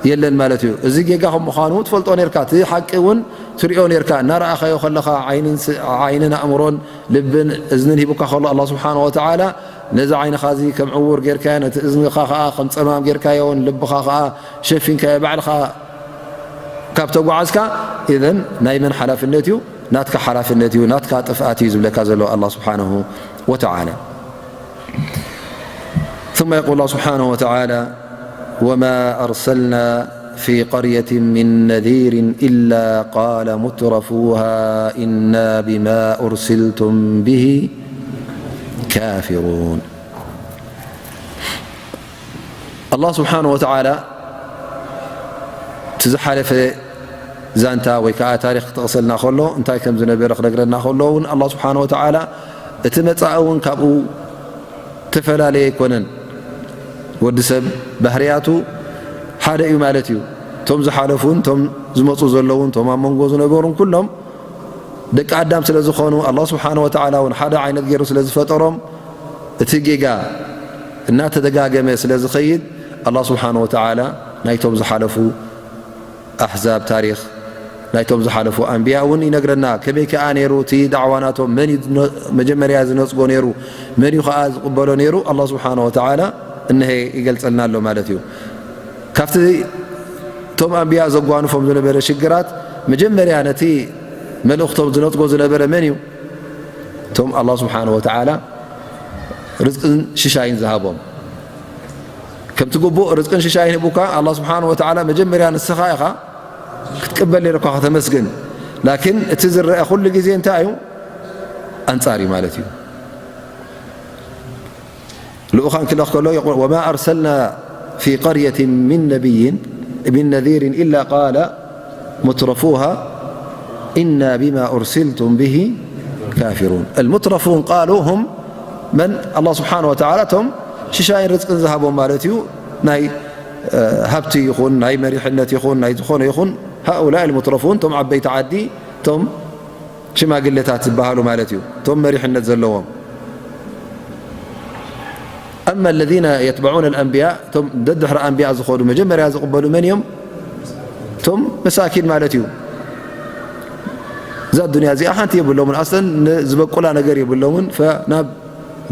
የለን ማለት እዩ። እዚ ጌጋ ከም ምዃኑ ትፈልጦ ኔርካ፣ እቲ ሓቂ እውን ትሪኦ ኔርካ፣ እናረኣኻዮ ከለኻ ዓይንን ስ-፣ ዓይንን ኣእምሮን ልብን እዝንን ሂቡካ ከሎ ኣላህ ስብሓነሁ ወተዓላ ነዚ ዓይንኻ እዚ ከም ዕዉር ጌርካዮ፣ ነቲ እዝንኻ ኸዓ ከም ጸማም ጌርካዮን ልብኻ ኸዓ ሸፊንካዮ ባዕልኻ ካብ ተጓዓዝካ፣ ኢዘን ናይ መን ሓላፍነት እዩ? ናትካ ሓላፍነት እዩ፣ ናትካ ጥፍኣት እዩ ዝብለካ ዘሎ ኣላህ ስብሓነሁ ወተዓላ። ثم يقول الله سبحانه وتعالى: وما أرسلنا في قرية من نذير إلا قال مترفوها إنا بما أرسلتم به ካፊሩን። ኣላህ ስብሓነ ወተዓላ እቲ ዝሓለፈ ዛንታ ወይ ከዓ ታሪኽ ክጠቕሰልና ከሎ፣ እንታይ ከም ዝነበረ ክነግረና ከሎ እውን፣ ኣላህ ስብሓነ ወተዓላ እቲ መጻኢ እውን ካብኡ ተፈላለየ ኣይኮነን። ወዲ ሰብ ባህርያቱ ሓደ እዩ ማለት እዩ። እቶም ዝሓለፉን እቶም ዝመፁ ዘለውን፣ እቶም ኣብ መንጎ ዝነበሩን ኩሎም ደቂ ኣዳም ስለ ዝኾኑ፣ ኣላህ ስብሓነ ወተዓላ እውን ሓደ ዓይነት ገይሩ ስለ ዝፈጠሮም፣ እቲ ጌጋ እናተደጋገመ ስለ ዝኸይድ፣ ኣላህ ስብሓነ ወተዓላ ናይቶም ዝሓለፉ ኣሕዛብ ታሪኽ፣ ናይቶም ዝሓለፉ ኣንብያ እውን ይነግረና። ከመይ ከኣ ነይሩ እቲ ዳዕዋ ናቶም? መን እዩ ዝነ-፣ መጀመርያ ዝነጽጎ ነይሩ? መን እዩ ከኣ ዝቕበሎ ነይሩ? ኣላህ ስብሓነ ወተዓላ እነሄ ይገልጸልና ኣሎ ማለት እዩ። ካብቲ እቶም ኣንብያ ዘጓንፎም ዝነበረ ሽግራት፣ መጀመርያ ነቲ መልእኽቶም ዝነጽጎ ዝነበረ መን እዩ? እቶም ኣላህ ስብሓነ ወተዓላ ርዝቅን ሽሻይን ዝሃቦም። ከምቲ ግቡእ ርዝቅን ሽሻይን ሂቡካ ኣላህ ስብሓነ ወተዓላ፣ መጀመርያ ንስኻ ኢኻ ክትቅበል ነይሩካ፣ ከተመስግን። ላኪን እቲ ዝረአ ኩሉ ግዜ እንታይ እዩ? ኣንጻር እዩ ማለት እዩ። ልኡኻን ክልእኽ ከሎ የቁል፣ "ወማ ኣርሰልና ፊ ቀርየትን ሚን ነቢይን፣ ሚን ነዚርን ኢላ ቃለ ሙትረፉሃ ኢና ቢማ ኡርሲልቱም ብሂ ካፊሩን።" ኣልሙትረፉን ቃሉ ሁም መን? ኣላህ ስብሓነ ወተዓላ እቶም ሽሻይን ርዝቅን ዝሃቦም ማለት እዩ። ናይ፣ እ፣ ሃብቲ ይኹን፣ ናይ መሪሕነት ይኹን፣ ናይ ዝኾነ ይኹን፣ ሃኡላእ ኣልሙትረፉን፣ እቶም ዓበይቲ ዓዲ፣ እቶም ሽማግለታት ዝበሃሉ ማለት እዩ፣ እቶም መሪሕነት ዘለዎም። ኣማ ለዚነ የተበዑነ ኣልኣንብያ፣ እቶም ደድሕሪ ኣንብያ ዝኸዱ መጀመርያ ዝቕበሉ መን እዮም? እቶም መሳኪን ማለት እዩ። እዛ ኣዱንያ እዚኣ ሓንቲ የብሎምን፣ ኣስለን ን-፣ ዝበቁላ ነገር የብሎምን። ፈ-፣ ናብ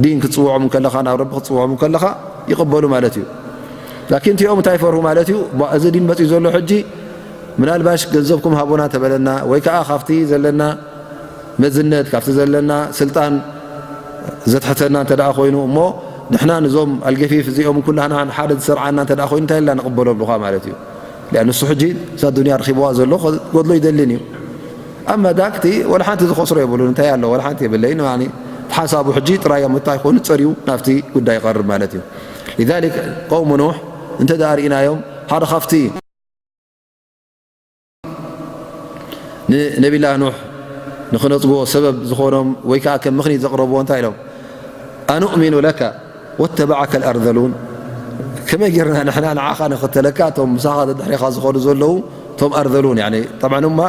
ዲን ክትጽውዖም ከለኻ፣ ናብ ረቢ ክትጽውዖም ከለኻ ይቕበሉ ማለት እዩ። ላኪን እቲኦም እንታይ ይፈርሁ ማለት እዩ? ባ-፣ እዚ ዲን መጽዩ ዘሎ ሕጂ ምናልባሽ ገንዘብኩም ሃቡና ተበለና፣ ወይ ከኣ ካብቲ ዘለና መዝነት፣ ካብቲ ዘለና ስልጣን ዘትሕተና እንተ ደኣ ኮይኑ፣ እሞ ንሕና ንዞም ኣልገፊፍ እዚኦም ኩላህና ሓደ ዝሰርዓና እንተ ደኣ ኮይኑ፣ እንታይ ኢልና ንቕበሎ ብልኻ ማለት እዩ። ሊኣን ንሱ ሕጂ እዛ ዱንያ ረኺብዋ ዘሎ ክጎድሎ ይደልን እዩ። ኣማ ዳክቲ ወላ ሓንቲ ዝኸስሮ የብሉን። እንታይ ኣሎ? ወላ ሓንቲ የብለይን። ያኒ፣ እቲ ሓሳቡ ሕጂ ጥራይ ኣብ ምንታይ ኮይኑ ጸርዩ ናብቲ ጉዳይ ይቐርብ ማለት እዩ። ሊዛሊክ ቀውሙ ኑሕ እንተ ደኣ ርኢናዮም፣ ሓደ ካብቲ ንነቢላህ ኑሕ ንኽነጽግዎ ሰበብ ዝኾኖም ወይ ከኣ ከም ምኽኒት ዘቕረብዎ እንታይ ኢሎም? ኣኑእሚኑ ለካ ወተበዓከ ኣልኣርዘሉን። ከመይ ጌርና ንሕና ንዓኻ ንኽተለካ፣ እቶም ምሳኻ ደድሕሬኻ ዝኾኑ ዘለዉ እቶም ኣርዘሉን፣ ያኒ፣ ጠብዓን፣ እማ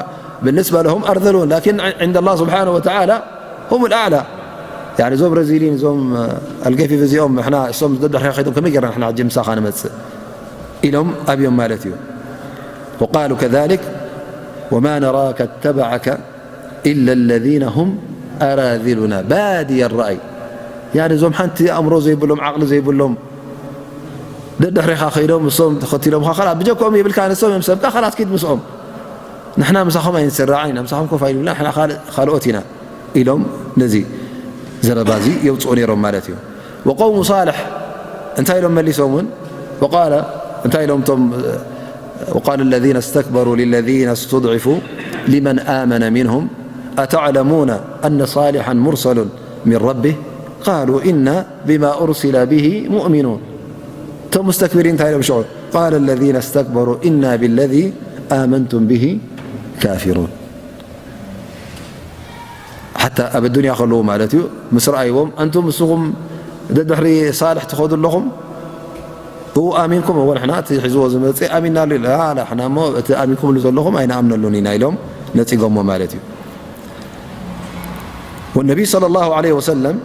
ብንስባ ለሁም ኣርዘሉን፣ ላኪን ዒንደ ኣላህ ስብሓነሁ ወተዓላ ሁም ልኣዕላ። ያኒ፣ እዞም ረዚሊን፣ እዞም ኣልገፊፍ እዚኦም፣ ንሕና፣ እሶም ደድሕሬኻ ከይዶም፣ ከመይ ጌርና ንሕና ሕጂ ምሳኻ ንመጽእ? ኢሎም ኣብዮም ማለት እዩ። ወቃሉ ከዛሊክ ወማ ነራከ ተበዐከ ኢላ ለዚነ ሁም ኣራዚሉና ባድየ ራእይ። ያኒ፣ እዞም ሓንቲ ኣእምሮ ዘይብሎም፣ ዓቕሊ ዘይብሎም፣ ደድሕሬኻ ከይዶም፣ እሶም ተኸቲሎምኻ፣ ከላ ብጀክኦም የብልካ፣ ንሶም እዮም ሰብካ፣ ከላስ ኪድ ምስኦም። ንሕና ምሳኹም ኣይንስራዕን ኢና፣ ምሳኹም ኮፍ ኣይንብልና፣ ንሕና ካልእ-፣ ካልኦት ኢና ኢሎም ነዚ ዘረባ እዚ የውፅኡ ነይሮም ማለት እዩ። ወቀውሙ ሳልሕ እንታይ ኢሎም መሊሶም እውን? ወቃለ፣ እንታይ ኢሎም እቶም፣ ወቃለ ለዚነ እስተክበሩ ሊለዚነ እስትድዕፉ ሊመን ኣመነ ሚንሁም ኣተዕለሙነ ኣነ ሳሊሐን ሙርሰሉን ሚን ረቢህ ቃሉ ኢና ቢማ ኡርሲለ ቢሂ ሙእሚኑን። እቶም ሙስተክቢሪን እንታይ ኢሎም ሽዑ? ቃለ ለዚነ እስተክበሩ ኢና ቢለዚ ኣመንቱም ቢሂ ካፊሩን። ሓታ ኣብ ኣዱንያ ከለዉ ማለት እዩ፣ ምስ ረኣይዎም፣ ኣንቱም ንስኹም ደድሕሪ ሳልሕ ትኸዱ ኣለኹም፣ ብኡ ኣሚንኩም፣ እወ፣ ንሕና እቲ ሒዝዎ ዝመጽእ ኣሚንናሉ ኢሉ፣ ላ፣ ላ፣ ንሕና እሞ እቲ ኣሚንኩምሉ ዘለኹም ኣይንኣምነሉን ኢና ኢሎም ነጺጎሞ ማለት እዩ። ወነቢ ሰለላሁ ዐለይሂ ወሰለም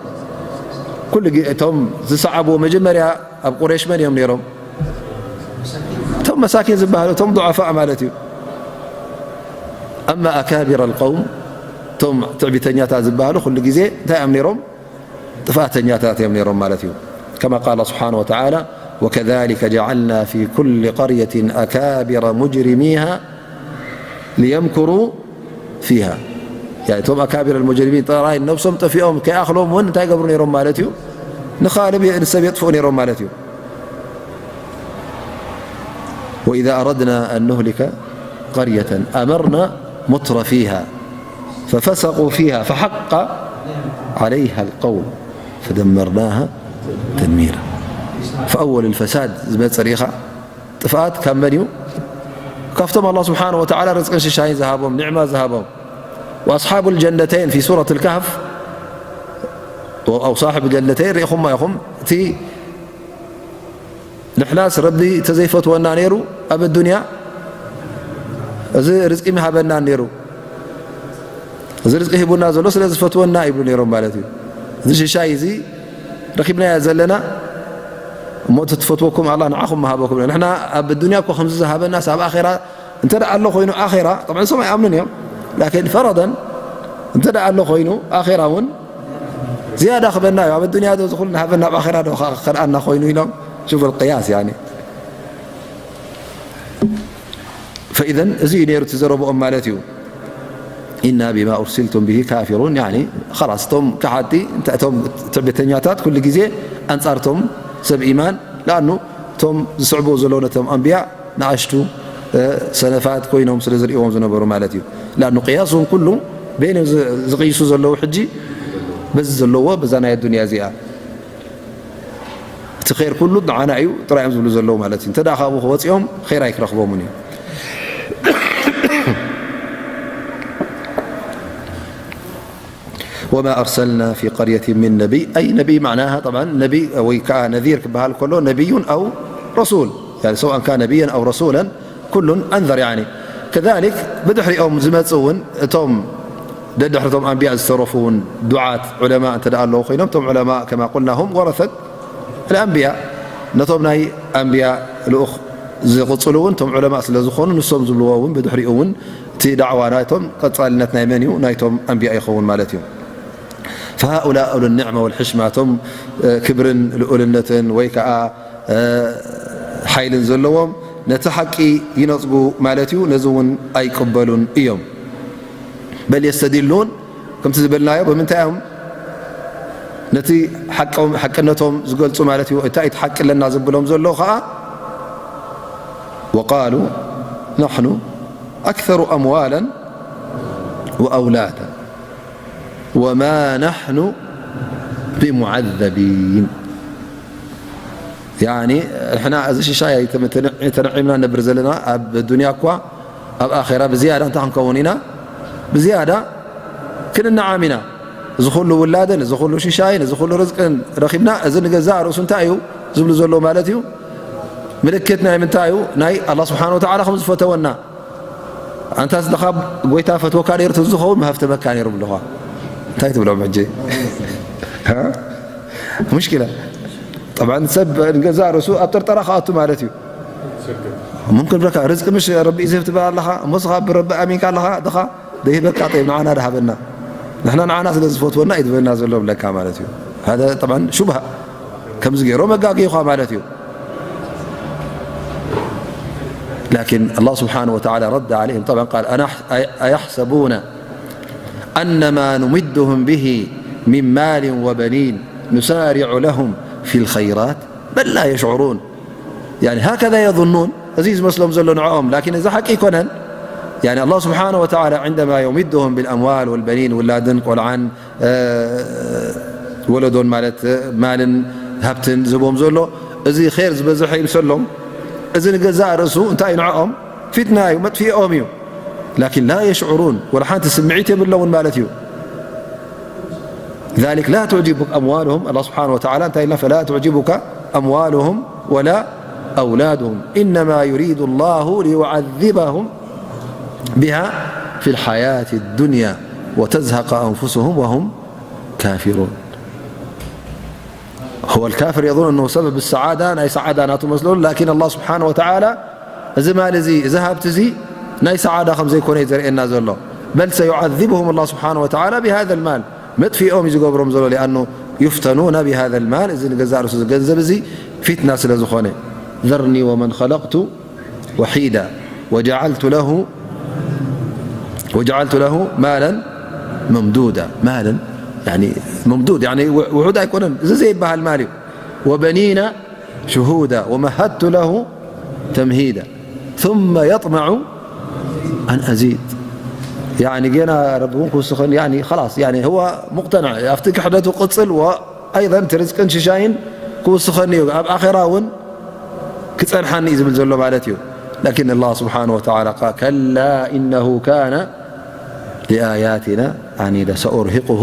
ኩሉ ግዜ እቶም ዝሰዓብዎ መጀመርያ ኣብ ቁረይሽ መን እዮም ነይሮም? እቶም መሳኪን ዝበሃሉ፣ እቶም ዱዓፋእ ማለት እዩ። ኣማ ኣካቢር ኣልቀውም፣ እቶም ትዕቢተኛታት ዝበሃሉ ኩሉ ግዜ እንታይ እዮም ነይሮም? ጥፍኣተኛታት እዮም ነይሮም ማለት እዩ። ከማ ቃለ ስብሓነ ወተዓላ፣ ወከዛሊከ ጀዓልና ፊ ኩሊ ቀርየትን ኣካቢረ ሙጅሪሚሃ ሊየምኩሩ ፊሃ። ያኒ፣ እቶም ኣካቢር ኣልሙጅሪሚን ጥራይ ነብሶም ጠፊኦም ከይኣኽሎም እውን እንታይ ይገብሩ ነይሮም ማለት እዩ? ንኻልእ ንሰብ የጥፍኡ ነይሮም ማለት እዩ። ወኢዛ ኣረድና ኣን ኑህሊከ ቀርየተን ኣመርና ሙትረፊሃ ፈፈሰቁ ፊሃ ፈሐቀ ዐለይሃ ኣልቀውል። فدمرناها تدميرا. فأول الفساد ዝመጽእ ርኢኻ ጥፍኣት ካብ መን እዩ? ካብቶም ኣላህ ስብሓነሁ ወተዓላ ርዝቅን ሽሻይን ዝሃቦም፣ ኒዕማ ዝሃቦም። وأصحاب الجنتين في سورة الكهف، أو صاحب الجنتين ርኢኹማ ኢኹም። እቲ ንሕናስ ረቢ ተዘይፈትወና ነይሩ ኣብ ኣዱንያ፣ እዚ ርዝቂ ምሃበና ነይሩ። እዚ ርዝቂ ሂቡና ዘሎ ስለ ዝፈትወና ይብሉ ነይሮም ማለት እዩ። እዚ ሽሻይ እዚ ረኺብናዮ ዘለና እሞ እቲ ትፈትወኩም ኣላህ ንዓኹም ምሃበኩም። ንሕና ኣብ ኣዱንያ እኮ ከምዚ ዝሃበናስ ኣብ ኣኼራ እንተ ደኣ ኣሎ ኮይኑ ኣኼራ፣ ጠብዓን እሶም ኣይኣምኑን እዮም። ላኪን ፈረደን እንተ ደኣ ኣሎ ኮይኑ ኣኼራ እውን ዝያዳ ክበና እዩ። ኣብ ኣዱንያ ዶ ዝኹሉ ንሃበና ኣብ ኣኼራ ዶ ከ-፣ ከርኣና ኮይኑ ኢሎም። ሹፍ القياس يعني። فإذا እዚ እዩ ነይሩ እቲ ዘረብኦም ማለት እዩ። إنا بما أرسلتم به كافرون، يعني خلاص እቶም ከሓድቲ፣ እንተ-፣ እቶም ትዕቢተኛታት ኩሉ ግዜ ኣንጻርቶም ሰብ ኢማን፣ ለኣኑ እቶም ዝስዕቡ ዘለዉ ነቶም ኣንብያ ንኣሽቱ፣ እ፣ ሰነፋት ኮይኖም ስለ ዝርእዎም ዝነበሩ ማለት እዩ። ለኣኑ ቅያሶም ኩሉ በይኖም ዝ-፣ ዝቕይሱ ዘለዉ ሕጂ በዚ ዘለዎ በዛ ናይ ኣዱንያ እዚኣ። እቲ ኸይር ኩሉ ንዓና እዩ ጥራይ እዮም ዝብሉ ዘለዉ ማለት እዩ። እንተ ደኣ ካብኡ ክወፂኦም ኸይር ኣይክረኽቦምን እዩ። وما أرسلنا في قرية من نبي، أي نبي معناها طبعا نبي ወይ ከዓ ነዚር ክበሃል ከሎ نبي أو رسول، يعني سواء كان نبيا أو رسولا كل أنذر، يعني كذلك ብድሕሪኦም ዝመጽ እውን እቶም ደድሕርቶም ኣንብያ ዝተረፉ እውን ዱዓት ዑለማ እንተ ደኣ ኣለዉ ኮይኖም፣ እቶም ዑለማ كما قلنا هم ورثة الأنبياء፣ ነቶም ናይ ኣንብያ ልኡኽ ዝቕጽሉ እውን እቶም ዑለማ ስለ ዝኾኑ፣ ንሶም ዝብልዎ እውን ብድሕሪኡ እውን እቲ ዳዕዋ ናይቶም ቀጻልነት ናይ መን እዩ? ናይቶም ኣንብያ ይኸውን ማለት እዩ። فهؤلاء أولو النعمة والحشمة، እቶም፣ እ፣ ክብርን ልኡልነትን ወይ ከኣ፣ እ፣ ሓይልን ዘለዎም ነቲ ሓቂ ይነጽጉ ማለት እዩ። ነዚ እውን ኣይቅበሉን እዮም። بل يستدلون، ከምቲ ዝበልናዮ ብምንታይ እዮም ነቲ ሓቆም-፣ ሓቅነቶም ዝገልጹ ማለት እዩ? እንታይ እቲ ሓቂ ኣለና ዝብሎም ዘሎ ከኣ وقالوا نحن أكثر أموالا وأولادا وما نحن بمعذبين. ያኒ ንሕና እዚ ሽሻይ ኣይተመ-፣ ተነ-፣ ተነዒምና ነብር ዘለና ኣብ ዱንያ እኳ ኣብ ኣኼራ ብዝያዳ እንታይ ክንከውን ኢና? ብዝያዳ ክንነዓም ኢና። እዚ ኩሉ ውላድን፣ እዚ ኩሉ ሽሻይን፣ እዚ ኩሉ ርዝቅን ረኺብና፣ እዚ ንገዛእ ርእሱ እንታይ እዩ ዝብሉ ዘለዉ ማለት እዩ? ምልክት ናይ ምንታይ እዩ? ናይ ኣላህ ስብሓን ወተዓላ ከም ዝፈተወና። ኣንታስ ደኻ ጎይታ ፈትወካ ነይሩ ተዝኸውን ምሃብተመካ ነይሩ ብለኻ። እንታይ ትብሎም ሕጂ? ሃ? ሙሽኪላ። ጠብዓን ሰብ ንገዛእ ርእሱ ኣብ ጥርጠራ ክኣቱ ማለት እዩ። ሙምክን ብለካ ርዝቂ ምሽ ረቢ እዩ ዝህብ ትብል ኣለኻ፣ እሞ ስኻ ብረቢ ኣሚንካ ኣለኻ፣ ድኻ ደይህበካ፣ ጠይብ ንዓና ድሃበና። ንሕና ንዓና ስለ ዝፈትወና እዩ ዝበልና ዘሎ ብለካ ማለት እዩ። ሃደ ጠብዓን ሹብሃ። ከምዚ ገይሮም ኣጋጊዩኻ ማለት እዩ። لكن الله سبحانه وتعالى رد عليهم، طبعا قال: أنح-، أيحسبون أن ما نمدهم به من مال وبنين نسارع لهم في الخيرات بل لا يشعرون. يعني هكذا يظنون، እዚ ዝመስሎም ዘሎ ንዕኦም، لكن እዚ ሓቂ ኣይኮነን። يعني الله سبحانه وتعالى عندما يمدهم بالأموال والبنين، ውላድን ቆልዓን፣ እ፣ ወለዶን ማለት፣ እ፣ ማልን ሃብትን ዝህቦም ዘሎ፣ እዚ ኸይር ዝበዝሐ ይምሰሎም። እዚ ንገዛእ ርእሱ እንታይ እዩ ንዕኦም? ፊትና እዩ፣ መጥፊኦም እዩ። لكن لا يشعرون، ወላ ሓንቲ ስምዒት የብለውን ማለት እዩ። ذلك لا تعجبك أموالهم، الله سبحانه وتعالى እንታይ ኢልና؟ فلا تعجبك أموالهم ولا أولادهم إنما يريد الله ليعذبهم بها في الحياة الدنيا وتزهق أنفسهم وهم كافرون. هو الكافر يظن أنه سبب السعادة، ናይ ሰዓዳ ናቱ መስለሉ، لكن الله سبحانه وتعالى እዚ ማል እዚ፣ እዚ ሃብቲ እዚ ናይ ሰዓዳ ከም ዘይኮነ እዩ ዘርእየና ዘሎ። بل سيعذبهم الله سبحانه وتعالى بهذا المال، መጥፊኦም እዩ ዝገብሮም ዘሎ، لأنه يفتنون بهذا المال، እዚ ንገዛእ ርእሱ እዚ ገንዘብ እዚ ፊትና ስለ ዝኾነ። ذرني ومن خلقت وحيدا وجعلت له وجعلت له مالا ممدودا. مالا، يعني، ممدود، يعني، ውሑድ ኣይኮነን፣ እዚ ዘይበሃል ማል እዩ። وبنين شهودا ومهدت له تمهيدا ثم يطمع أن أزيد. يعني، ገና ረቢ እውን ክውስኸኒ، يعني، خلاص، يعني، هو مقتنع، ኣብቲ ክሕደቱ ቅጽል و ኣይضን እቲ ርዝቅን ሽሻይን ክውስኸኒ እዩ፣ ኣብ ኣኼራ እውን ክጸንሓኒ እዩ ዝብል ዘሎ ማለት እዩ። ላኪን ኣላህ ስብሓነ ወተዓላ ቃ-፣ ከላ ኢነሁ ካነ ሊኣያቲና ዓኒዳ ሰኡርሂቁሁ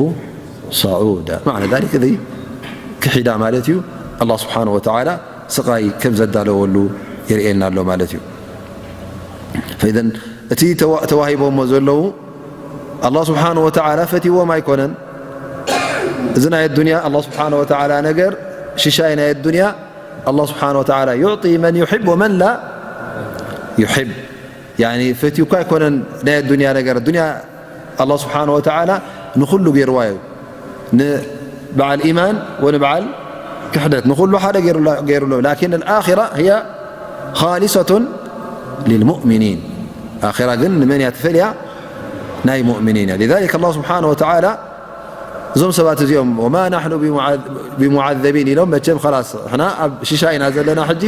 ሰዑዳ። ማዕና ዛሊክ እዚ ክሒዳ ማለት እዩ። ኣላህ ስብሓነ ወተዓላ ስቓይ ከም ዘዳለወሉ የርእየና ኣሎ ማለት እዩ። ፈኢዘን እቲ ተዋ-፣ ተዋሂቦሞ ዘለዉ ኣላህ ስብሓነ ወተዓላ ፈትይዎም ኣይኮነን። እዚ ናይ ኣዱንያ ኣላህ ስብሓነ ወተዓላ ነገር ሽሻይ ናይ ኣዱንያ ኣላህ ስብሓነ ወተዓላ ዩዕጢ መን ዩሕብ ወመን ላ ዩሕብ። ያኒ ፈትዩ እኳ ኣይኮነን ናይ ኣዱንያ ነገር። ኣዱንያ ኣላህ ስብሓነ ወተዓላ ንኹሉ ገይርዋ እዩ። ንበዓል ኢማን ወንበዓል ክሕደት ንኹሉ ሓደ ገይሩላ-፣ ገይሩሎ። ላኪን ኣልኣኺራ ህያ ኻሊሰቱን ሊልሙእሚኒን። ኣኺራ ግን ንመን እያ ትፈልያ? ናይ ሙእሚኒን እያ። ሊዛሊክ ኣላህ ስብሓነ ወተዓላ እዞም ሰባት እዚኦም ወማ ናሕኑ ቢሙዓ-፣ ቢሙዓዘቢን ኢሎም፣ መቸም ኸላስ ንሕና ኣብ ሽሻይ ኢና ዘለና። ሕጂ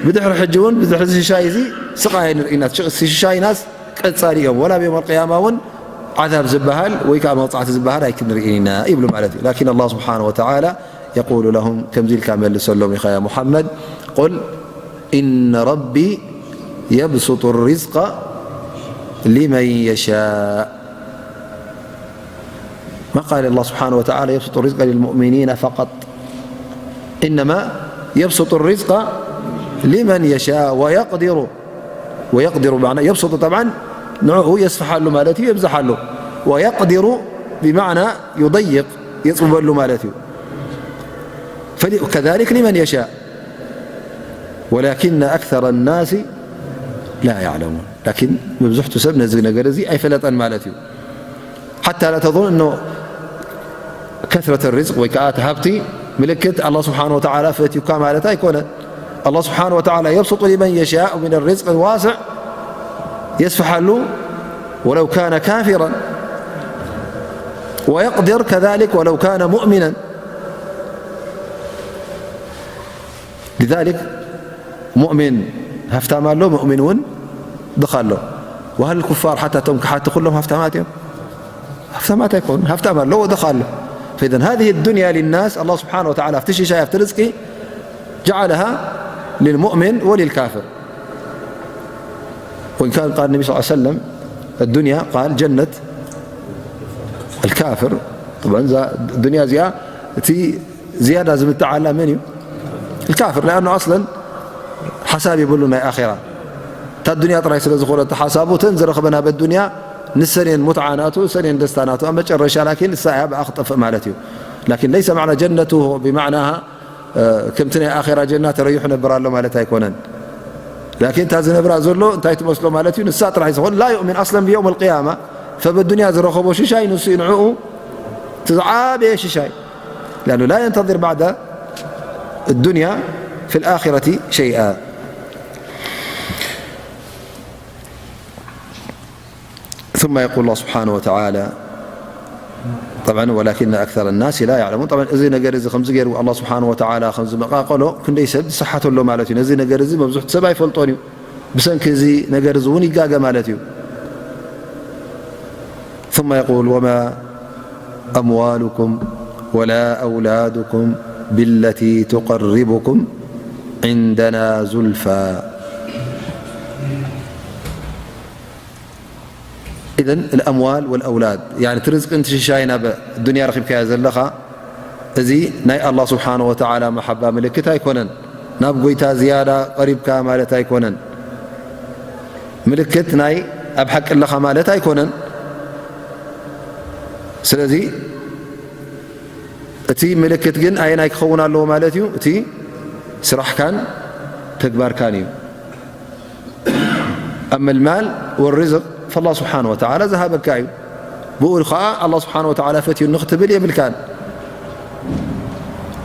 ብድሕሪ ሕጂ እውን ብድሕሪ እዚ ሽሻይ እዚ ስቓይ ንርኢና። ሽሻይናስ ቀጻሊ እዮም። ወላ ኣብ የውመል ቅያማ እውን ዓዛብ ዝበሃል ወይ ከዓ መቕጻዕቲ ዝበሃል ኣይክንርኢን ኢና ይብሉ ማለት እዩ። ላኪን ኣላህ ስብሓነ ወተዓላ የቁሉ ለሁም፣ ከምዚ ኢልካ መልሰሎም ኢኻ ያ ሙሓመድ፣ ቁል ኢነ ረቢ የብሱጡ ሪዝቀ ሊመን የሻእ። ما قال الله سبحانه وتعالى يبسط الرزق للمؤمنين فقط، إنما يبسط الرزق لمن يشاء ويقدر، ويقدر معنى يبسط طبعا ንዕኡ የስፍሓሉ ማለት እዩ፣ የብዝሓሉ። ويقدر بمعنى يضيق፣ የጽብበሉ ማለት እዩ። فل-، كذلك لمن يشاء ولكن أكثر الناس لا يعلمون። ላኪን መብዝሕቱ ሰብ ነዚ ነገር እዚ ኣይፈለጠን ማለት እዩ። ሓታ ላ ተظን እኖ ከስረት ርዝቅ ወይ ከዓ እቲ ሃብቲ ምልክት ኣላህ ስብሓነ ወተዓላ ፈትዩካ ማለት ኣይኮነን። ኣላህ ስብሓነ ወተዓላ የብሱጡ ሊመን የሻእ ሚን ርዝቅ ዋስዕ፣ የስፍሓሉ ወለው ካነ ካፊራን ወየቅድር ከዛሊክ ወለው ካነ ሙእሚናን። ሊዛሊክ ሙእሚን ሃፍታም ኣሎ፣ ሙእሚን እውን ድኻ ኣሎ። ወሃል ኩፋር ሓታ እቶም ክሓቲ ኩሎም ሃፍታማት እዮም? ሃፍታማት ኣይኮኑን። ሃፍታም ኣለዎ፣ ድኻ ኣሎ። ፈኢዘን ሃዚህ ዱንያ ሊናስ ኣላህ ስብሓነ ወተዓላ ኣብቲ ሽሻይ ኣብቲ ርዝቂ ጀዓለሃ ሊልሙእሚን ወሊልካፍር። ወኢን ካን ቃል ነቢ ስ ሰለም ኣዱንያ ቃል ጀነት ኣልካፍር። ጠብዓን እዛ ዱንያ እዚኣ እቲ ዝያዳ ዝምትዓላ መን እዩ? الكافر، لأنه أصلا ሓሳብ የብሉ ናይ ኣኼራ። እታ ዱንያ ጥራይ ስለ ዝኾነ እቲ ሓሳቡ፣ እተን ዝረኽበን ኣብ ኣዱንያ ንሰን እየን ሙትዓ ናቱ፣ እሰን እየን ደስታ ናቱ። ኣብ መጨረሻ ላኪን ንሳ እያ ብኣ ክጠፍእ ማለት እዩ። ላኪን ለይሰ ማዕና ጀነቱ ብማዕናሃ፣ እ፣ ከምቲ ናይ ኣኼራ ጀና ተረይሑ ነብር ኣሎ ማለት ኣይኮነን። ላኪን እታ ዝነብራ ዘሎ እንታይ ትመስሎ ማለት እዩ? ንሳ ጥራይ ዝኾነ ላ ዩእሚን ኣስለን ብየውም ኣልቅያማ፣ ፈብ ኣዱንያ ዝረኸቦ ሽሻይ ንሱ እዩ ንዕኡ እቲ ዝዓበየ ሽሻይ። لأنه لا ينتظر بعد الدنيا في الآخرة شيئا. ثم يقول الله سبحانه وتعالى، طبعا، ولكن أكثر الناس لا يعلمون. طبعا እዚ ነገር እዚ ከምዚ ገይሩ ኣላህ ስብሓነ ወተዓላ ከምዚ መቃቀሎ ክንደይ ሰብ ዝሰሓተሎ ማለት እዩ። ነዚ ነገር እዚ መብዝሕቱ ሰብ ኣይፈልጦን እዩ። ብሰንኪ እዚ ነገር እዚ እውን ይጋገ ማለት እዩ። ثم يقول وما أموالكم ولا أولادكم بالتي تقربكم عندنا زلفى. إذن الأموال والأولاد، يعني እቲ ርዝቅን እቲ ሽሻይን ኣብ ዱንያ ረኺብካዮ ዘለኻ እዚ ናይ ኣላህ ስብሓነ ወተዓላ መሓባ ምልክት ኣይኮነን። ናብ ጎይታ ዝያዳ ቀሪብካ ማለት ኣይኮነን። ምልክት ናይ ኣብ ሓቂ ኣለኻ ማለት ኣይኮነን። ስለዚ እቲ ምልክት ግን ኣየናይ ክኸውን ኣለዎ ማለት እዩ? እቲ ስራሕካን ተግባርካን እዩ። أما المال والرزق فالله سبحانه وتعالى ዝሃበካ እዩ። ብኡ ኸዓ ኣላህ ስብሓነ ወተዓላ ፈትዩ ንክትብል የብልካን።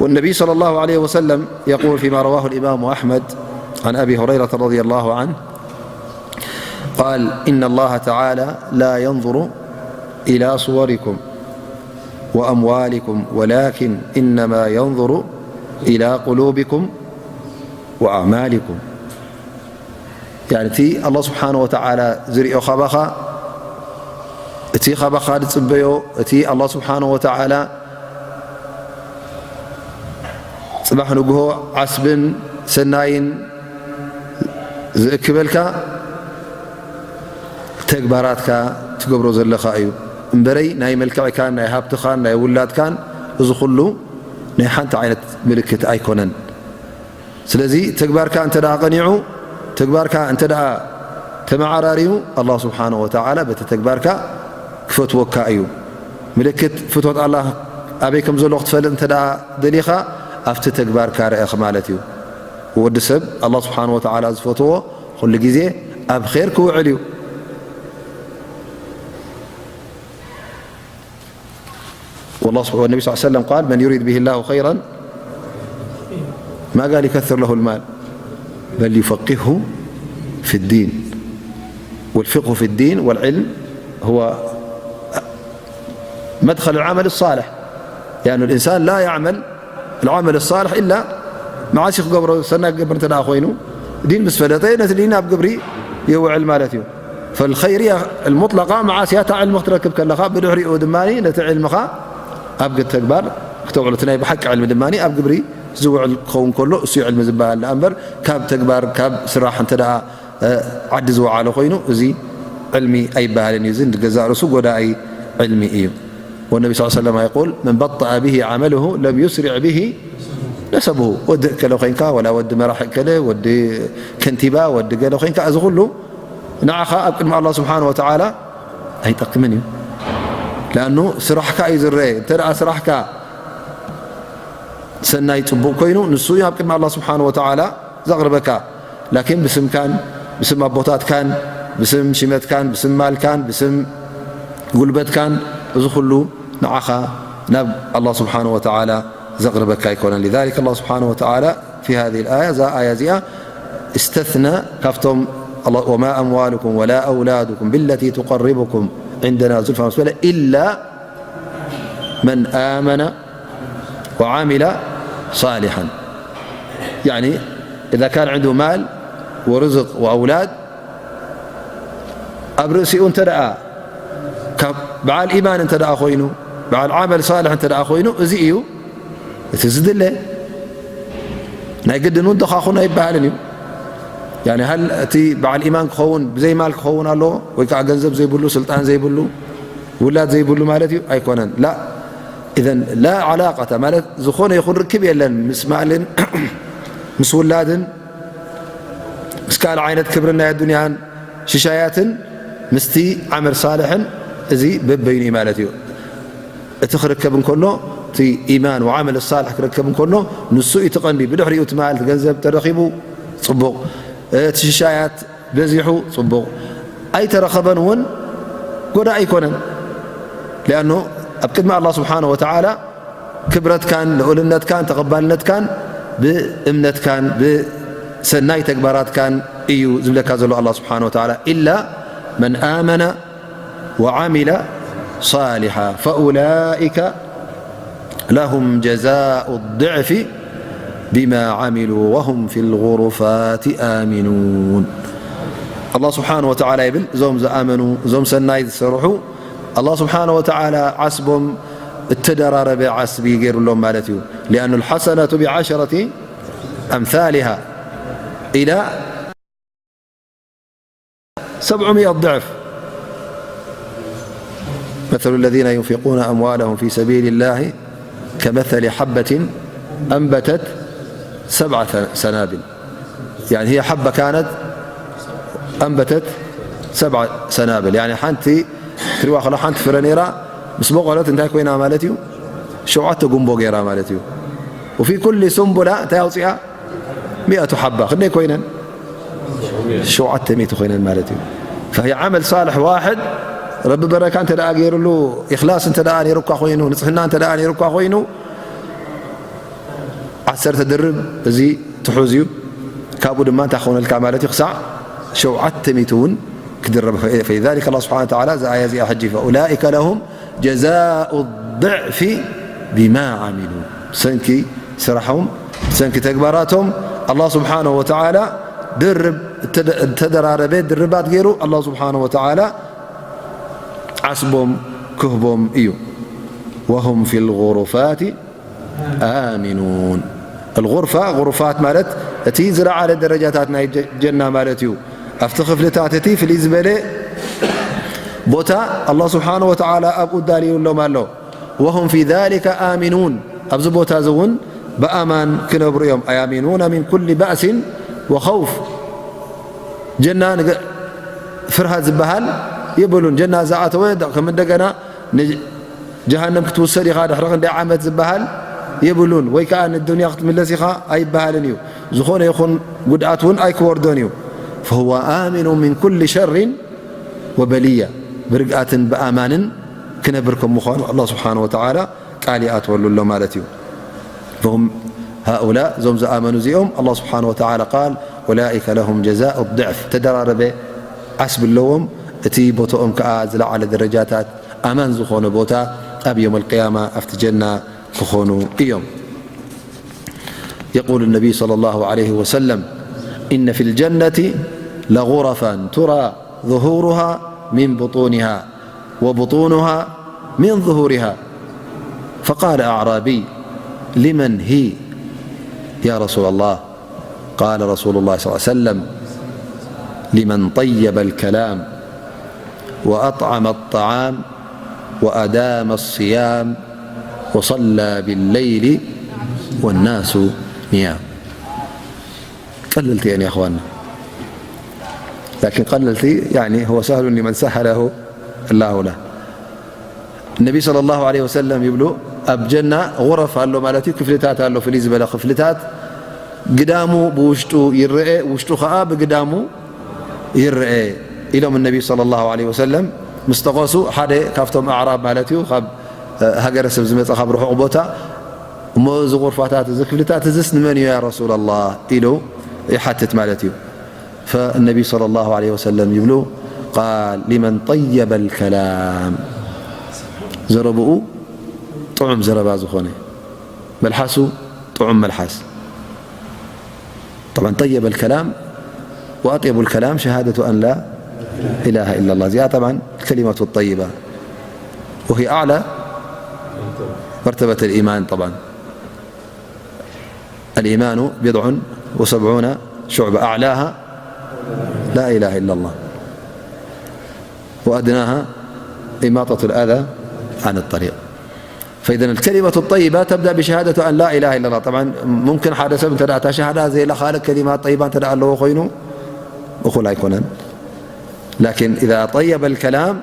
والنبي صلى الله عليه وسلم يقول فيما رواه الإمام أحمد عن أبي هريرة رضي الله عنه قال إن الله تعالى لا ينظر إلى صوركم وأموالكم ولكن إنما ينظر إلى قلوبكم وأعمالكم. ያኒ እቲ ኣላህ ስብሓነ ወተዓላ ዝሪኦ ካባኻ፣ እቲ ካባኻ ዝጽበዮ፣ እቲ ኣላህ ስብሓነ ወተዓላ ጽባሕ ንግሆ ዓስብን ሰናይን ዝእክበልካ ተግባራትካ ትገብሮ ዘለኻ እዩ እምበረይ፣ ናይ መልክዕካን ናይ ሃብትኻን ናይ ውላድካን፣ እዚ ኩሉ ናይ ሓንቲ ዓይነት ምልክት ኣይኮነን። ስለዚ ተግባርካ እንተ ደኣ ቀኒዑ፣ ተግባርካ እንተ ደኣ ተመዓራርዩ፣ ኣላህ ስብሓነሁ ወተዓላ በቲ ተግባርካ ክፈትወካ እዩ። ምልክት ፍትወት ኣላህ ኣበይ ከም ዘሎ ክትፈልጥ እንተ ደኣ ደሊኻ፣ ኣብቲ ተግባርካ ርኣኽ ማለት እዩ። ወዲ ሰብ ኣላህ ስብሓነሁ ወተዓላ ዝፈትዎ ኩሉ ግዜ ኣብ ኼር ክውዕል እዩ። والله سبحانه، والنبي صلى الله عليه وسلم قال: من يريد به الله خيرا، ما قال يكثر له المال، بل يفقهه في الدين. والفقه في الدين والعلم هو مدخل العمل الصالح، لأن الإنسان لا يعمل العمل الصالح إلا معاصي ክገብሮ፣ ሰናይ ክገብር እንተ ደኣ ኮይኑ፣ ዲን ምስ ፈለጠ ነቲ ዲን ኣብ ግብሪ የውዕል ማለት እዩ። فالخيرية المطلقة መዓስ እያ? እታ ዕልሚ ክትረክብ ከለኻ፣ ብድሕሪኡ ድማ ነቲ ዕልምኻ ኣብ ተግባር ክተውዕሎ፣ እቲ ናይ ብሓቂ ዕልሚ ድማ ኣብ ግብሪ ዝውዕል ክኸውን ከሎ፣ እሱ እዩ ዕልሚ ዝበሃል። ደኣ እምበር ካብ ተግባር፣ ካብ ስራሕ እንተ ደኣ ዓዲ ዝወዓለ ኮይኑ፣ እዚ ዕልሚ ኣይበሃልን እዩ። እዚ ንገዛእ ርእሱ ጎዳኢ ዕልሚ እዩ። والنبي صلى الله عليه وسلم يقول: من بطأ به عمله لم يسرع به نسبه. ወዲ እከለ ኮይንካ፣ ወላ ወዲ መራሒ እከለ፣ ወዲ ከንቲባ፣ ወዲ ገለ ኮይንካ፣ እዚ ኩሉ ንዓኻ ኣብ ቅድሚ ኣላህ ስብሓን ወተዓላ ኣይጠቅምን እዩ። ለኣኑ ስራሕካ እዩ ዝረአ። እንተ ደኣ ስራሕካ ሰናይ ጽቡቕ ኮይኑ፣ ንሱ እዩ ኣብ ቅድሚ ኣላህ ስብሓን ወተዓላ ዘቕርበካ። ላኪን ብስምካን፣ ብስም ኣቦታትካን፣ ብስም ሽመትካን፣ ብስም ማልካን፣ ብስም ጉልበትካን፣ እዚ ኩሉ ንዓኻ ናብ ኣላህ ስብሓን ወተዓላ ዘቕርበካ ኣይኮነን። لذلك الله سبحانه وتعالى في هذه الآية، እዛ ኣያ እዚኣ استثنى ካብቶም، وما أموالكم ولا أولادكم بالتي تقربكم عندنا زلفى ምስ በለ፣ إلا من آمن وعمل صالحا. يعني إذا كان عنده مال ورزق وأولاد، ኣብ ርእሲኡ እንተ ደኣ ካብ በዓል ኢማን እንተ ደኣ ኮይኑ፣ በዓል ዓመል ሳልሕ እንተ ደኣ ኮይኑ፣ እዚ እዩ እቲ ዝድለ። ናይ ግድን እውን ድኻ ኩን ኣይበሃልን እዩ። ያኒ፣ ሃል እቲ በዓል ኢማን ክኸውን ብዘይ ማል ክኸውን ኣለዎ? ወይ ከዓ ገንዘብ ዘይብሉ፣ ስልጣን ዘይብሉ፣ ውላድ ዘይብሉ ማለት እዩ? ኣይኮነን። ላ። ኢዘን ላ ዓላቀተ ማለት፣ ዝኾነ ይኹን ርክብ የለን ምስ ማልን ምስ ውላድን ምስ ካልእ ዓይነት ክብሪ ናይ ኣዱንያን ሽሻያትን ምስቲ ዓመል ሳልሕን፣ እዚ በበይኑ እዩ ማለት እዩ። እቲ ክርከብ እንከሎ፣ እቲ ኢማን ወዓመል ሳልሕ ክርከብ እንከሎ፣ ንሱ እዩ እቲ ቀንዲ። ብድሕሪኡ እቲ ማል፣ እቲ ገንዘብ ተረኺቡ ጽቡቕ፣ እቲ ሽሻያት በዚሑ ጽቡቕ፣ ኣይተረኸበን እውን ጎዳኢ ኣይኮነን። ሊኣኑ ኣብ ቅድሚ ኣላህ ስብሓነሁ ወተዓላ ክብረትካን ልኡልነትካን ተቐባልነትካን ብእምነትካን ብሰናይ ተግባራትካን እዩ ዝብለካ ዘሎ ኣላህ ስብሓነሁ ወተዓላ። إلا من آمن وعمل صالحا فأولئك لهم جزاء الضعف بما عملوا وهم في الغرفات آمنون. ኣላህ ስብሓነሁ ወተዓላ ይብል፣ እዞም ዝኣመኑ፣ እዞም ሰናይ ዝሰርሑ፣ ኣላህ ስብሓነሁ ወተዓላ ዓስቦም እተደራረበ ዓስቢ ገይሩሎም ማለት እዩ። لأن الحسنة بعشرة أمثالها إلى سبعمائة ضعف. مثل الذين ينفقون أموالهم في سبيل الله كمثل حبة أنبتت سبع ث-، سنابل. يعني هي حبة كانت أنبتت سبع سنابل. يعني ሓንቲ ትሪዋ ከሎ ሓንቲ ፍረ ነይራ፣ ምስ በቆለት እንታይ ኮይና ማለት እዩ? ሸውዓተ ጉንቦ ገይራ ማለት እዩ። وفي كل سنبلة እንታይ ኣውፅኣ? مئة حبة። ክንደይ ኮይነን? ሸውዓተ ሚእቲ ኮይነን ማለት እዩ። فهي عمل صالح واحد، ረቢ በረካ እንተ ደኣ ገይሩሉ፣ ኢኽላስ እንተ ደኣ ነይሩካ ኮይኑ፣ ንጽህና እንተ ደኣ ነይሩካ ኮይኑ፣ ዓሰርተ ድርብ እዚ ትሑዝ እዩ። ካብኡ ድማ እንታይ ክኾነልካ ማለት እዩ? ክሳዕ ሸውዓተ ሚእቲ እውን ክድረብ። فلذلك الله سبحانه وتعالى እዛ ኣያ እዚኣ ሕጂ فأولئك لهم جزاء الضعف بما عملوا، ብሰንኪ ስራሖም፣ ብሰንኪ ተግባራቶም ኣላህ ስብሓነሁ ወተዓላ ድርብ እተደ-፣ እተደራረበ ድርባት ገይሩ ኣላህ ስብሓነሁ ወተዓላ ዓስቦም ክህቦም እዩ። وهم في الغرفات آمنون። غرفة، غرفات ማለት እቲ ዝለዓለ ደረጃታት ናይ ጀ-፣ ጀና ማለት እዩ። ኣብቲ ክፍልታት እቲ ፍልይ ዝበለ ቦታ ኣላህ ስብሓነ ወተዓላ ኣብኡ ዳልዩሎም ኣሎ። وهم في ذلك آمنون፣ ኣብዚ ቦታ እዚ እውን ብኣማን ክነብሩ እዮም። أي آمنون من كل بأس وخوف። ጀና ንገ-፣ ፍርሃት ዝበሃል የብሉን። ጀና ዝኣተወ ደ-፣ ከም እንደገና ን-፣ ጀሃነም ክትውሰድ ኢኻ ድሕሪ ክንደይ ዓመት ዝበሃል የብሉን። ወይ ከኣ ንዱንያ ክትምለስ ኢኻ ኣይበሃልን እዩ። ዝኾነ ይኹን ጉድኣት እውን ኣይክወርዶን እዩ። فهو آمن من كل شر وبلية። ብርግኣትን ብኣማንን ክነብር ከም ምዃኑ ኣላህ ስብሓነ ወተዓላ ቃል ይኣትወሉ ኣሎ ማለት እዩ። فهم هؤلاء፣ እዞም ዝኣመኑ እዚኦም ኣላህ ስብሓነ ወተዓላ ቃል أولئك لهم جزاء الضعف፣ ተደራረበ ዓስቢ ኣለዎም። እቲ ቦታኦም ከኣ ዝለዓለ ደረጃታት ኣማን ዝኾነ ቦታ ኣብ የውመል ቅያማ ኣብቲ ጀና ክኾኑ እዮም። يقول النبي صلى الله عليه وسلم: إن في الجنة لغرفا ترى ظهورها من بطونها وبطونها من ظهورها. فقال أعرابي: لمن هي يا رسول الله؟ قال رسول الله صلى الله عليه وسلم: لمن طيب الكلام وأطعم الطعام وأدام الصيام وصلى بالليل والناس نيام. ቀለልቲ እየን يا أخوانا، لكن ቀለልቲ، يعني، هو سهل لمن سهله الله له. ነቢ ሰለላሁ ዐለይሂ ወሰለም ይብሉ፣ ኣብ ጀና ጉረፍ ኣሎ ማለት እዩ፣ ክፍልታት ኣሎ፣ ፍልይ ዝበለ ክፍልታት። ግዳሙ ብውሽጡ ይረኤ፣ ውሽጡ ኸኣ ብግዳሙ ይረኤ ኢሎም ነቢ ሰለላሁ ዐለይሂ ወሰለም ምስ ጠቐሱ፣ ሓደ ካብቶም ኣዕራብ ማለት እዩ፣ ካብ፣ እ፣ ሃገረሰብ ዝመጸ፣ ካብ ርሑቕ ቦታ፣ እሞ እዚ ጉርፋታት፣ እዚ ክፍልታት እዚስ ንመን እዩ ያ ረሱለላህ ኢሉ ይሓትት ማለት እዩ። فالنبي صلى الله عليه وسلم ይብሉ، قال: لمن طيب الكلام، ዘረብኡ ጥዑም ዘረባ ዝኾነ፣ መልሓሱ ጥዑም መልሓስ። طبعا طيب الكلام وأطيب الكلام شهادة أن لا إله إلا الله. እዚኣ طبعا الكلمة الطيبة وهي أعلى مرتبة الإيمان طبعا. الإيمان بضع وسبعون شعبة، أعلاها لا إله إلا الله، وأدناها إماطة الأذى عن الطريق. فإذا الكلمة الطيبة تبدأ بشهادة أن لا إله إلا الله. طبعا ممكن ሓደ ሰብ እንተ ደኣ እታ ሸሃዳ ዘይላ ካልእ ከሊማ ጠይባ እንተ ደኣ ኣለዎ ኮይኑ እኹል ኣይኮነን። لكن إذا طيب الكلام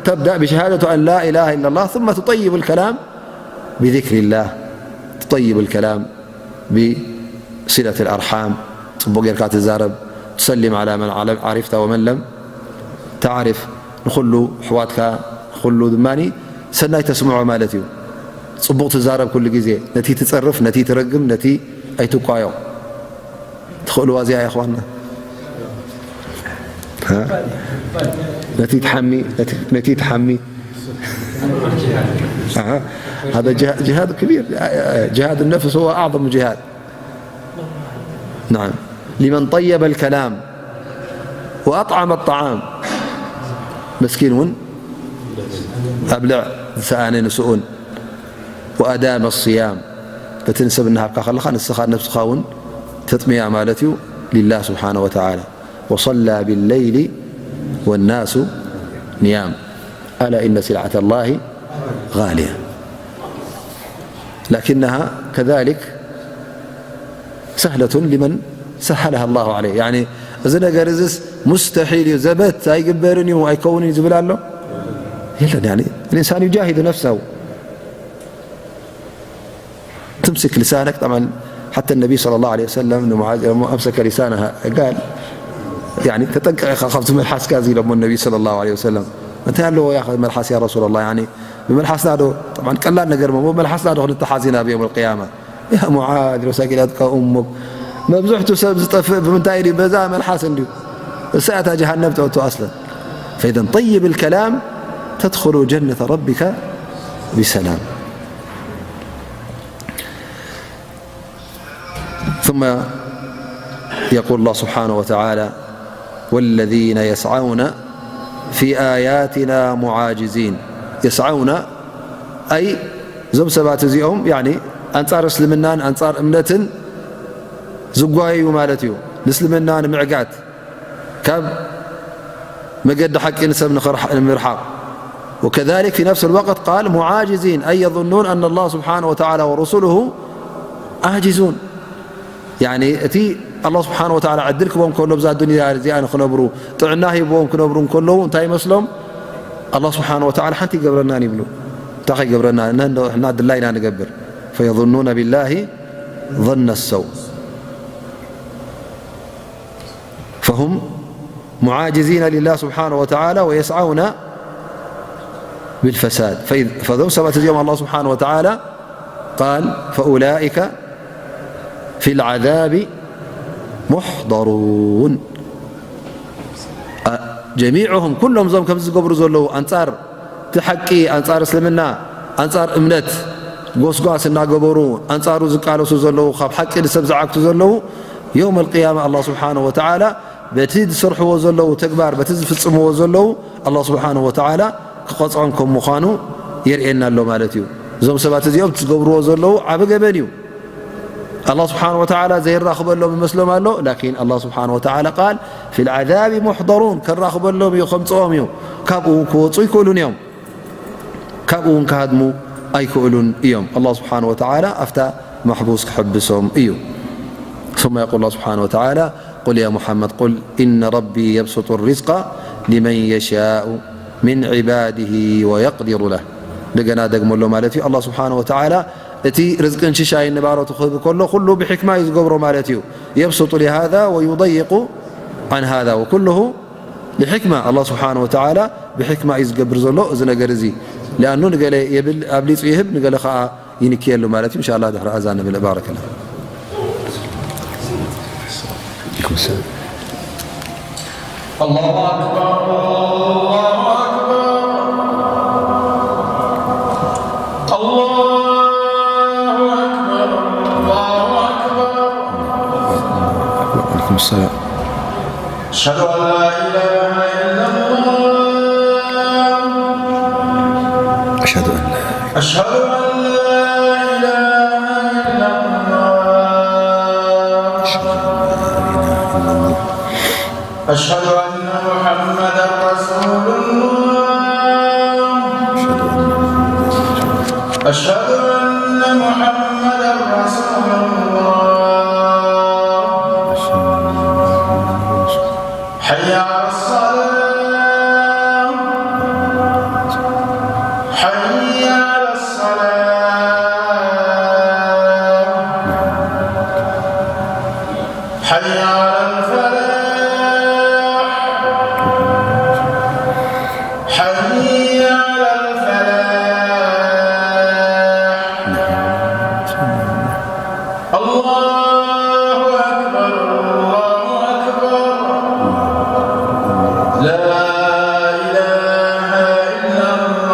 تبدأ بشهادة أن لا إله إلا الله، ثم تطيب الكلام بذكر الله، تطيب الكلام بصلة الأرحام، ጽቡቕ ጌርካ ትዛረብ፣ تسلم على من عرفت ومن لم تعرف، ንኹሉ ኣሕዋትካ፣ ንኹሉ ድማ ሰናይ ተስምዖ ማለት እዩ። ጽቡቕ ትዛረብ ኩሉ ግዜ፣ ነቲ ትጸርፍ፣ ነቲ ትረግም፣ ነቲ ኣይትቋዮ። ትኽእልዋ እዚኣ يا أخوانا؟ ها؟ ነቲ ትሓሚ፣ ነቲ፣ ነቲ ትሓሚ። أها. هذا جه-، جهاد كبير. جهاد النفس هو أعظم جهاد. نعم. لمن طيب الكلام وأطعم الطعام. مسكين እውን ኣብልዕ ዝሰኣነ ንስኡን። وأدام الصيام، በቲ ንሰብ እናሃብካ ከለኻ ንስኻ ነብስኻ እውን ተጥምያ ማለት እዩ لله سبحانه وتعالى. وصلى بالليل والناس نيام. ألا إن سلعة الله غالية. لكنها كذلك سهلة لمن سهلها الله عليه. يعني، እዚ ነገር እዚስ ሙስተሒል እዩ፣ ዘበት ኣይግበርን እዩ፣ ኣይከውንን እዩ ዝብል ኣሎ? የለን። يعني، الإنسان يجاهد نفسه. تمسك لسانك. طبعا حتى النبي صلى الله عليه وسلم لمعاذ لما أمسك لسانها قال، يعني، ተጠንቀቕ ኢኻ ካብቲ መልሓስካ እዚ ኢሎሞ ነቢ ሰለላሁ ዐለይሂ ወሰለም። እንታይ ኣለዎ ያ መልሓስ ያ ረሱላላህ? يعني፣ ብመልሓስና ዶ፣ طبعا ቀላል ነገር እሞ፣ ብመልሓስና ዶ ክንተሓዝ ኢና ኣብ የውመል ቅያማ? ያ ሙዓዝ፣ ثكلتك أمك። መብዝሕቱ ሰብ ዝጠፍእ ብምንታይ ድዩ? በዛ መልሓስ እንድዩ። እሳ እታ ጀሃነም ተእቱ ኣስለን። فإذا طيب الكلام تدخل جنة ربك بسلام. ثم يقول الله سبحانه وتعالى: والذين يسعون في آياتنا معاجزين. يسعون، أي እዞም ሰባት እዚኦም፣ يعني፣ ኣንጻር እስልምናን ኣንጻር እምነትን ዝጓየዩ ማለት እዩ። ንእስልምና ንምዕጋት፣ ካብ መገዲ ሓቂ ንሰብ ንምርሓቕ። وكذلك في نفس الوقت قال معاجزين أي يظنون أن الله سبحانه وتعالى ورسله عاجزون. ያኒ እቲ ኣላህ ስብሓን ወተዓላ ዕድል ክቦም ከሎ ብዛ ዱንያ እዚኣ ንክነብሩ፣ ጥዕና ሂብዎም ክነብሩ እንከለዉ እንታይ ይመስሎም? ኣላህ ስብሓን ወተዓላ ሓንቲ ይገብረናን ይብሉ። እንታይ ከይገብረና? ንሕና ድላይና ንገብር። ፈየظኑነ ቢላሂ ظن السوء فهم معاجزين لله سبحانه وتعالى ويسعون بالفساد. ፈዞም ሰባት እዚኦም ኣላህ ስብሓን ወተዓላ ቃል ፈኡላኢከ ፊ ልዓዛቢ ሙሕደሩን። ጀሚዕሁም ኩሎም እዞም ከምዚ ዝገብሩ ዘለዉ ኣንጻር እቲ ሓቂ፣ ኣንጻር እስልምና፣ ኣንጻር እምነት ጎስጓስ እናገበሩ ኣንጻሩ ዝቃለሱ ዘለዉ፣ ካብ ሓቂ ንሰብ ዝዓግቱ ዘለዉ፣ የውም ኣልቅያማ ኣላህ ስብሓንሁ ወተዓላ በቲ ዝሰርሕዎ ዘለዉ ተግባር፣ በቲ ዝፍጽምዎ ዘለዉ ኣላህ ስብሓንሁ ወተዓላ ክቐጽዖም ከም ምዃኑ የርእየና ኣሎ ማለት እዩ። እዞም ሰባት እዚኦም እቲ ዝገብርዎ ዘለዉ ዓቢ ገበን እዩ። ኣላህ ስብሓን ወተዓላ ዘይራኽበሎም ይመስሎም ኣሎ። ላኪን ኣላህ ስብሓን ወተዓላ ቃል ፊ ልዓዛቢ ሙሕደሩን፣ ከራኽበሎም እዩ፣ ከምፅኦም እዩ። ካብኡ ክወፁ ይክእሉን እዮም፣ ካብኡ እውን ክሃድሙ ኣይክእሉን እዮም። ኣላህ ስብሓን ወተዓላ ኣብታ ማሕቡስ ክሕብሶም እዩ። ثم يقول الله سبحانه وتعالى قل يا محمد قل إن ربي يبسط الرزق لمن يشاء من عباده ويقدر له. እንደገና ደግመሎ ማለት እዩ። ኣላህ ስብሓን ወተዓላ እቲ ርዝቅን ሽሻይን ንባሮቱ ክህብ ከሎ ኩሉ ብሕክማ እዩ ዝገብሮ ማለት እዩ። يبسط لهذا ويضيق عن هذا وكله لحكمة. ኣላህ ስብሓን ወተዓላ ብሕክማ እዩ ዝገብር ዘሎ እዚ ነገር እዚ። ሊኣኑ ንገለ የብል ኣብሊፁ ይህብ፣ ንገለ ከዓ ይንክየሉ ማለት እዩ። እንሻላ ድሕሪ ኣዛን ንብል። ባረከላ። الله أكبر، الله أكبر، الله أكبر، الله أكبر. وعليكم السلام. أشهد أن لا إله إلا الله. أشهد أن لا أشهد أن لا إله إلا الله. أشهد أن لا إله إلا الله. أشهد أن محمدا رسول الله. أشهد أن محمدا رسول الله. أشهد أن محمدا رسول الله. أشهد أن محمدا رسول الله. حي على الصلاة. حي على الصلاة. حي على الفلاح. حي على الفلاح. الله أكبر، الله أكبر. لا إله إلا الله.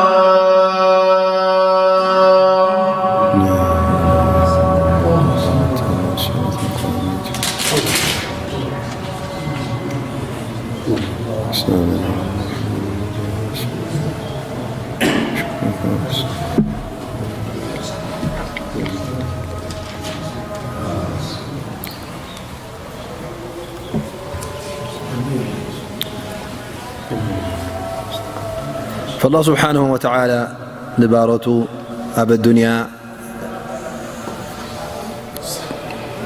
ፈላህ ስብሓንሁ ወተዓላ ንባሮቱ ኣብ ኣዱንያ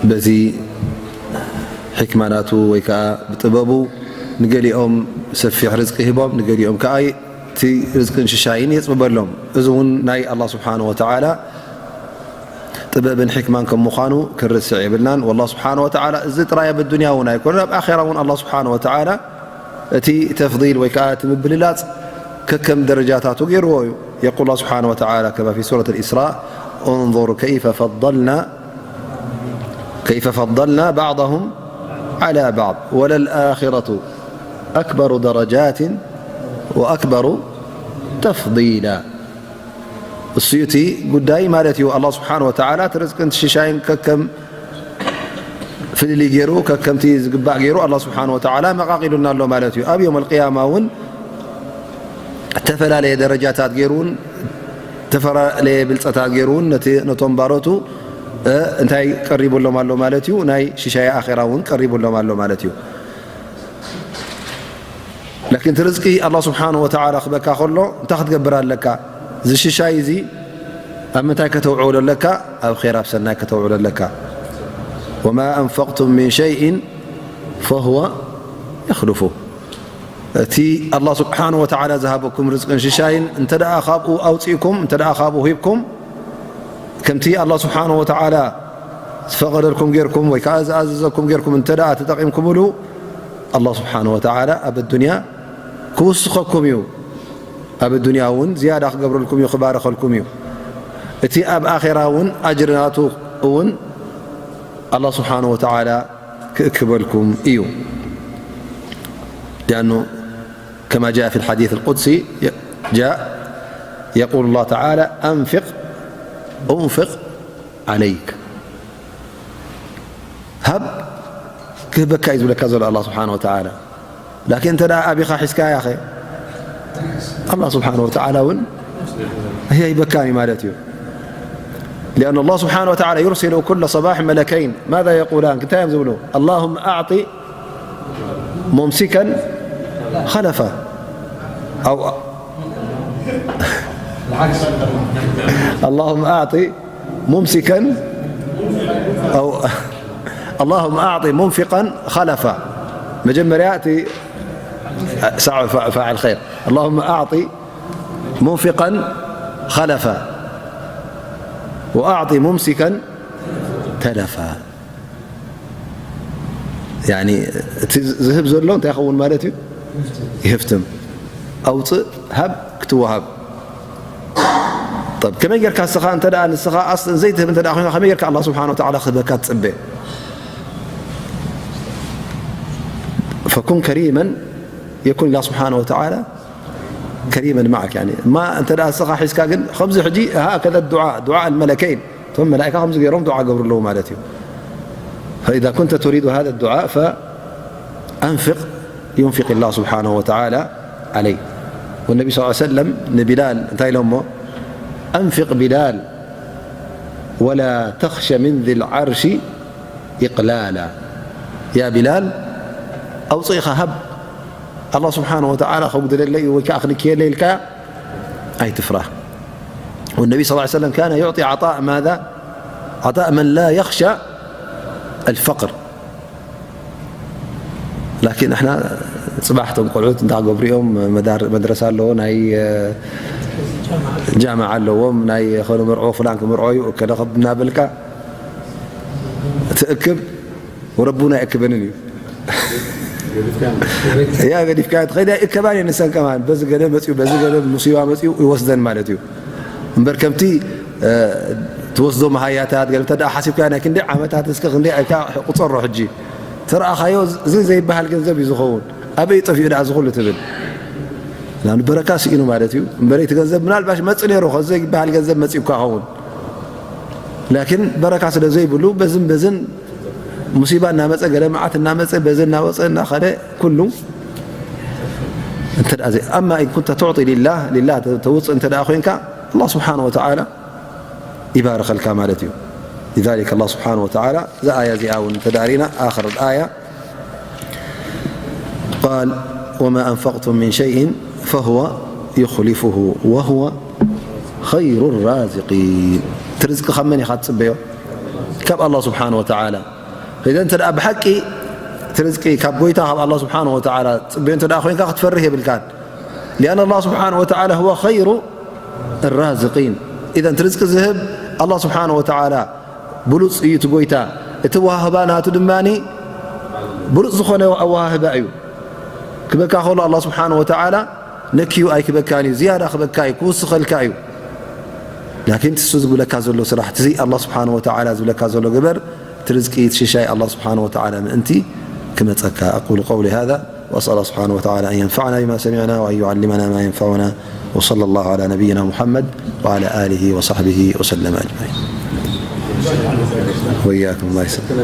በዚ ሕክማ ናቱ ወይ ከዓ ብጥበቡ ንገሊኦም ሰፊሕ ርዝቂ ሂቦም፣ ንገሊኦም ከዓ እቲ ርዝቅን ሽሻይን የፅብበሎም። እዚ እውን ናይ ኣላህ ስብሓንሁ ወተዓላ ጥበብን ሕክማን ከም ምዃኑ ክንርስዕ የብልናን። ወላህ ስብሓን ወተዓላ እዚ ጥራይ ኣብ ኣዱንያ እውን ኣይኮነን፣ ኣብ ኣኼራ እውን ኣላህ ስብሓን ወተዓላ እቲ ተፍዲል ወይ ከዓ እቲ ምብልላፅ ከከም ደረጃታቱ ገይርዎ እዩ። የቁል ኣላህ ስብሓን ወተዓላ ከማ ፊ ሱረት ልእስራእ፣ እንظር ከይፈ ፈضልና ከይፈ ፈضልና ባዕضሁም ዓላ ባዕድ ወለልኣኺረቱ ኣክበሩ ደረጃትን ወኣክበሩ ተፍዲላ። እሱ እዩ እቲ ጉዳይ ማለት እዩ። ኣላህ ስብሓን ወተዓላ እቲ ርዝቅን እቲ ሽሻይን ከከም ፍልልይ ገይሩ፣ ከከምቲ ዝግባእ ገይሩ ኣላህ ስብሓን ወተዓላ መቓቒሉና ኣሎ ማለት እዩ። ኣብ ዮም ኣልቅያማ እውን እተፈላለየ ደረጃታት ገይሩ እውን እተፈላለየ ብልፀታት ገይሩ እውን ነቲ፣ ነቶም ባሮቱ እ፣ እንታይ ቀሪቡሎም ኣሎ ማለት እዩ? ናይ ሽሻይ ኣኼራ እውን ቀሪቡሎም ኣሎ ማለት እዩ። ላኪን እቲ ርዝቂ ኣላህ ስብሓንሁ ወተዓላ ክበካ ከሎ እንታይ ክትገብር ኣለካ? እዚ ሽሻይ እዚ ኣብ ምንታይ ከተውዕሎ ኣለካ? ኣብ ኼር ኣብ ሰናይ ከተውዕሎ ኣለካ። ወማ ኣንፈቅቱም ምን ሸይእን ፈሁወ የኽልፉ። እቲ ኣላህ ስብሓንሁ ወተዓላ ዝሃበኩም ርዝቅን ሽሻይን እንተ ደኣ ካብኡ ኣውፂእኩም፣ እንተ ደኣ ካብኡ ሂብኩም፣ ከምቲ ኣላህ ስብሓንሁ ወተዓላ ዝፈቐደልኩም ጌርኩም ወይ ከዓ ዝኣዘዘኩም ጌርኩም እንተ ደኣ ተጠቒምኩምሉ፣ ኣላህ ስብሓንሁ ወተዓላ ኣብ ኣዱንያ ክውስኸኩም እዩ። ኣብ ኣዱንያ እውን ዝያዳ ክገብረልኩም እዩ፣ ክባረኸልኩም እዩ። እቲ ኣብ ኣኼራ እውን ኣጅሪ ናቱ እውን ኣላህ ስብሓንሁ ወተዓላ ክእክበልኩም እዩ። لأنه كما جاء في الحديث القدسي، جاء يقول الله تعالى: أنفق أنفق عليك. ሃብ ክህበካ እዩ ዝብለካ ዘሎ ኣላህ ስብሓንሁ ወተዓላ። ላኪን እንተ ደኣ ኣቢኻ ሒዝካያ ኸ? ኣላህ ስብሓንሁ ወተዓላ እውን ኣይበካን እዩ ማለት እዩ። لأن الله سبحانه وتعالى يرسل كل صباح ملكين. ماذا يقولان؟ እንታይ እዮም ዝብሉ? اللهم أعط ممسكا خلفا. أو اللهم أعط ممسكا، أو اللهم أعط منفقا خلفا. መጀመርያ እቲ ሳዕ ፋ-፣ ፋዕል ኸይር። اللهم أعط منفقا خلفا وأعط ممسكا تلفا. ያኒ እቲ ዝህብ ዘሎ እንታይ ይኸውን ማለት እዩ? ይህፍትም። ኣውፅእ፣ ሃብ፣ ክትወሃብ። ጠብ፣ ከመይ ጌርካ ንስኻ እንተ ደኣ ንስኻ ኣስ-፣ ዘይትህብ እንተ ደኣ ኮይንካ፣ ከመይ ጌርካ ኣላህ ስብሓን ወተዓላ ክህበካ ትጽበ? ፈኩን ከሪመን የኩን ኢላ ስብሓን ወተዓላ ከሪመን መዓክ። ያኒ፣ እማ እንተ ደኣ ንስኻ ሒዝካ ግን፣ ከምዚ ሕጂ፣ ሃከዘ ዱዓ፣ ዱዓ ኣልመለከይን፣ እቶም መላእካ ከምዚ ገይሮም ዱዓ ገብሩ ኣለዉ ማለት እዩ። فإذا كنت تريد هذا الدعاء فأنفق ينفق الله سبحانه وتعالى عليك. والنبي صلى الله عليه وسلم ንቢላል እንታይ ኢሎሞ? أنفق بلال ولا تخش من ذي العرش إقلالا. ያ ቢላል፣ ኣውፅእኻ ሃብ። ኣላህ ስብሓን ወተዓላ ከጉድለለይ ወይ ከዓ ክልክየለይ ኢልካ ኣይትፍራህ። والنبي صلى الله عليه وسلم كان يعطي عطاء ماذا؟ عطاء من لا يخشى الفقر. ላኪን ንሕና ፅባሕ እቶም ቆልዑት እንታይ ክገብሩ እዮም? መዳር-፣ መድረሳ ኣለዎ፣ ናይ፣ እ፣ ጃምዓ ኣለዎም፣ ናይ ኸኑ መርዖ ፍላን ክምርዖ እዩ፣ እከለ ኸብ እናበልካ ትእክብ፣ ወረቡን ኣይእክበንን እዩ። ያ ገዲፍካ ትኸይድ፣ ኣይእከባን እየን ንሰን ከማን። በዚ ገለ መፅኡ፣ በዚ ገለ ሙሲባ መፅኡ ይወስደን ማለት እዩ። እምበር ከምቲ፣ እ፣ ትወስዶ መሃያታት፣ ገለ እንተ ደኣ ሓሲብካ ናይ ክንደይ ዓመታት እስከ ክንደይ ኢልካ ቁፀሮ ሕጂ። ተረኣኻዮ፣ እዚ ዘይበሃል ገንዘብ እዩ ዝኸውን። ኣበይ ጠፊኡ ደኣ እዚ ኩሉ ትብል? ናን በረካ ስኢኑ ማለት እዩ። እምበረይ እቲ ገንዘብ ምናልባሽ መፅእ ነይሩ፣ ከዚ ዘይበሃል ገንዘብ መፂኡካ ይኸውን። ላኪን በረካ ስለ ዘይብሉ፣ በዝን በዝን ሙሲባ እናመፀ፣ ገለ መዓት እናመፀ፣ በዚ እናወፀ እናኸደ ኩሉ እንተ ደኣ ዘይ-፣ ኣማ ኢን ኩንተ ቱዕጢ ሊላህ፣ ሊላህ ተ-፣ ተውፅእ እንተ ደኣ ኮይንካ፣ ኣላህ ስብሓነ ወተዓላ ይባርኸልካ ማለት እዩ። ሊዛሊክ ኣላህ ስብሓነ ወተዓላ እዛ ኣያ እዚኣ እውን እንተ ደኣ ርኢና፣ ኣኽር ኣያ ቃል፣ ወማ ኣንፈቅቱም ሚን ሸይእን ፈሁወ ዩኽሊፉሁ ወሁወ ኸይሩ ራዚቂን። እቲ ርዝቂ ካብ መን ኢኻ ትጽበዮ? ካብ ኣላህ ስብሓነ ወተዓላ። ኢዘን እንተ ደኣ ብሓቂ እቲ ርዝቂ ካብ ጎይታ ካብ ኣላህ ስብሓነ ወተዓላ ትጽበዮ እንተ ደኣ ኮይንካ ክትፈርህ የብልካን። ሊኣን ኣላህ ስብሓነ ወተዓላ ሁወ ኸይሩ ራዚቂን። ኢዘን እቲ ርዝቂ ዝህብ ኣላህ ስብሓነ ወተዓላ ብሉጽ እዩ እቲ ጎይታ። እቲ ኣወሃህባ ናቱ ድማ ብሉጽ ዝኾነ ኣወሃህባ እዩ። ክበካ ከሎ ኣላህ ስብሓነ ወተዓላ ነክዩ ኣይክበካን እዩ፣ ዝያዳ ክበካ እዩ፣ ክውስኸልካ እዩ። ላኪን እሱ ዝብለካ ዘሎ ስራሕ፣ እቲ ኣላህ ስብሓነ ወተዓላ ዝብለካ ዘሎ ግበር፣ እቲ ርዝቂ፣ እቲ ሽሻይ ኣላህ ስብሓነ ወተዓላ ምእንቲ ክመጸካ። أقول قولي هذا وأسأل الله سبحانه وتعالى أن ينفعنا بما سمعنا وأن يعلمنا ما ينفعنا وصلى الله على نبينا محمد وعلى آله وصحبه وسلم أجمعين. وإياكم، الله يسلمك.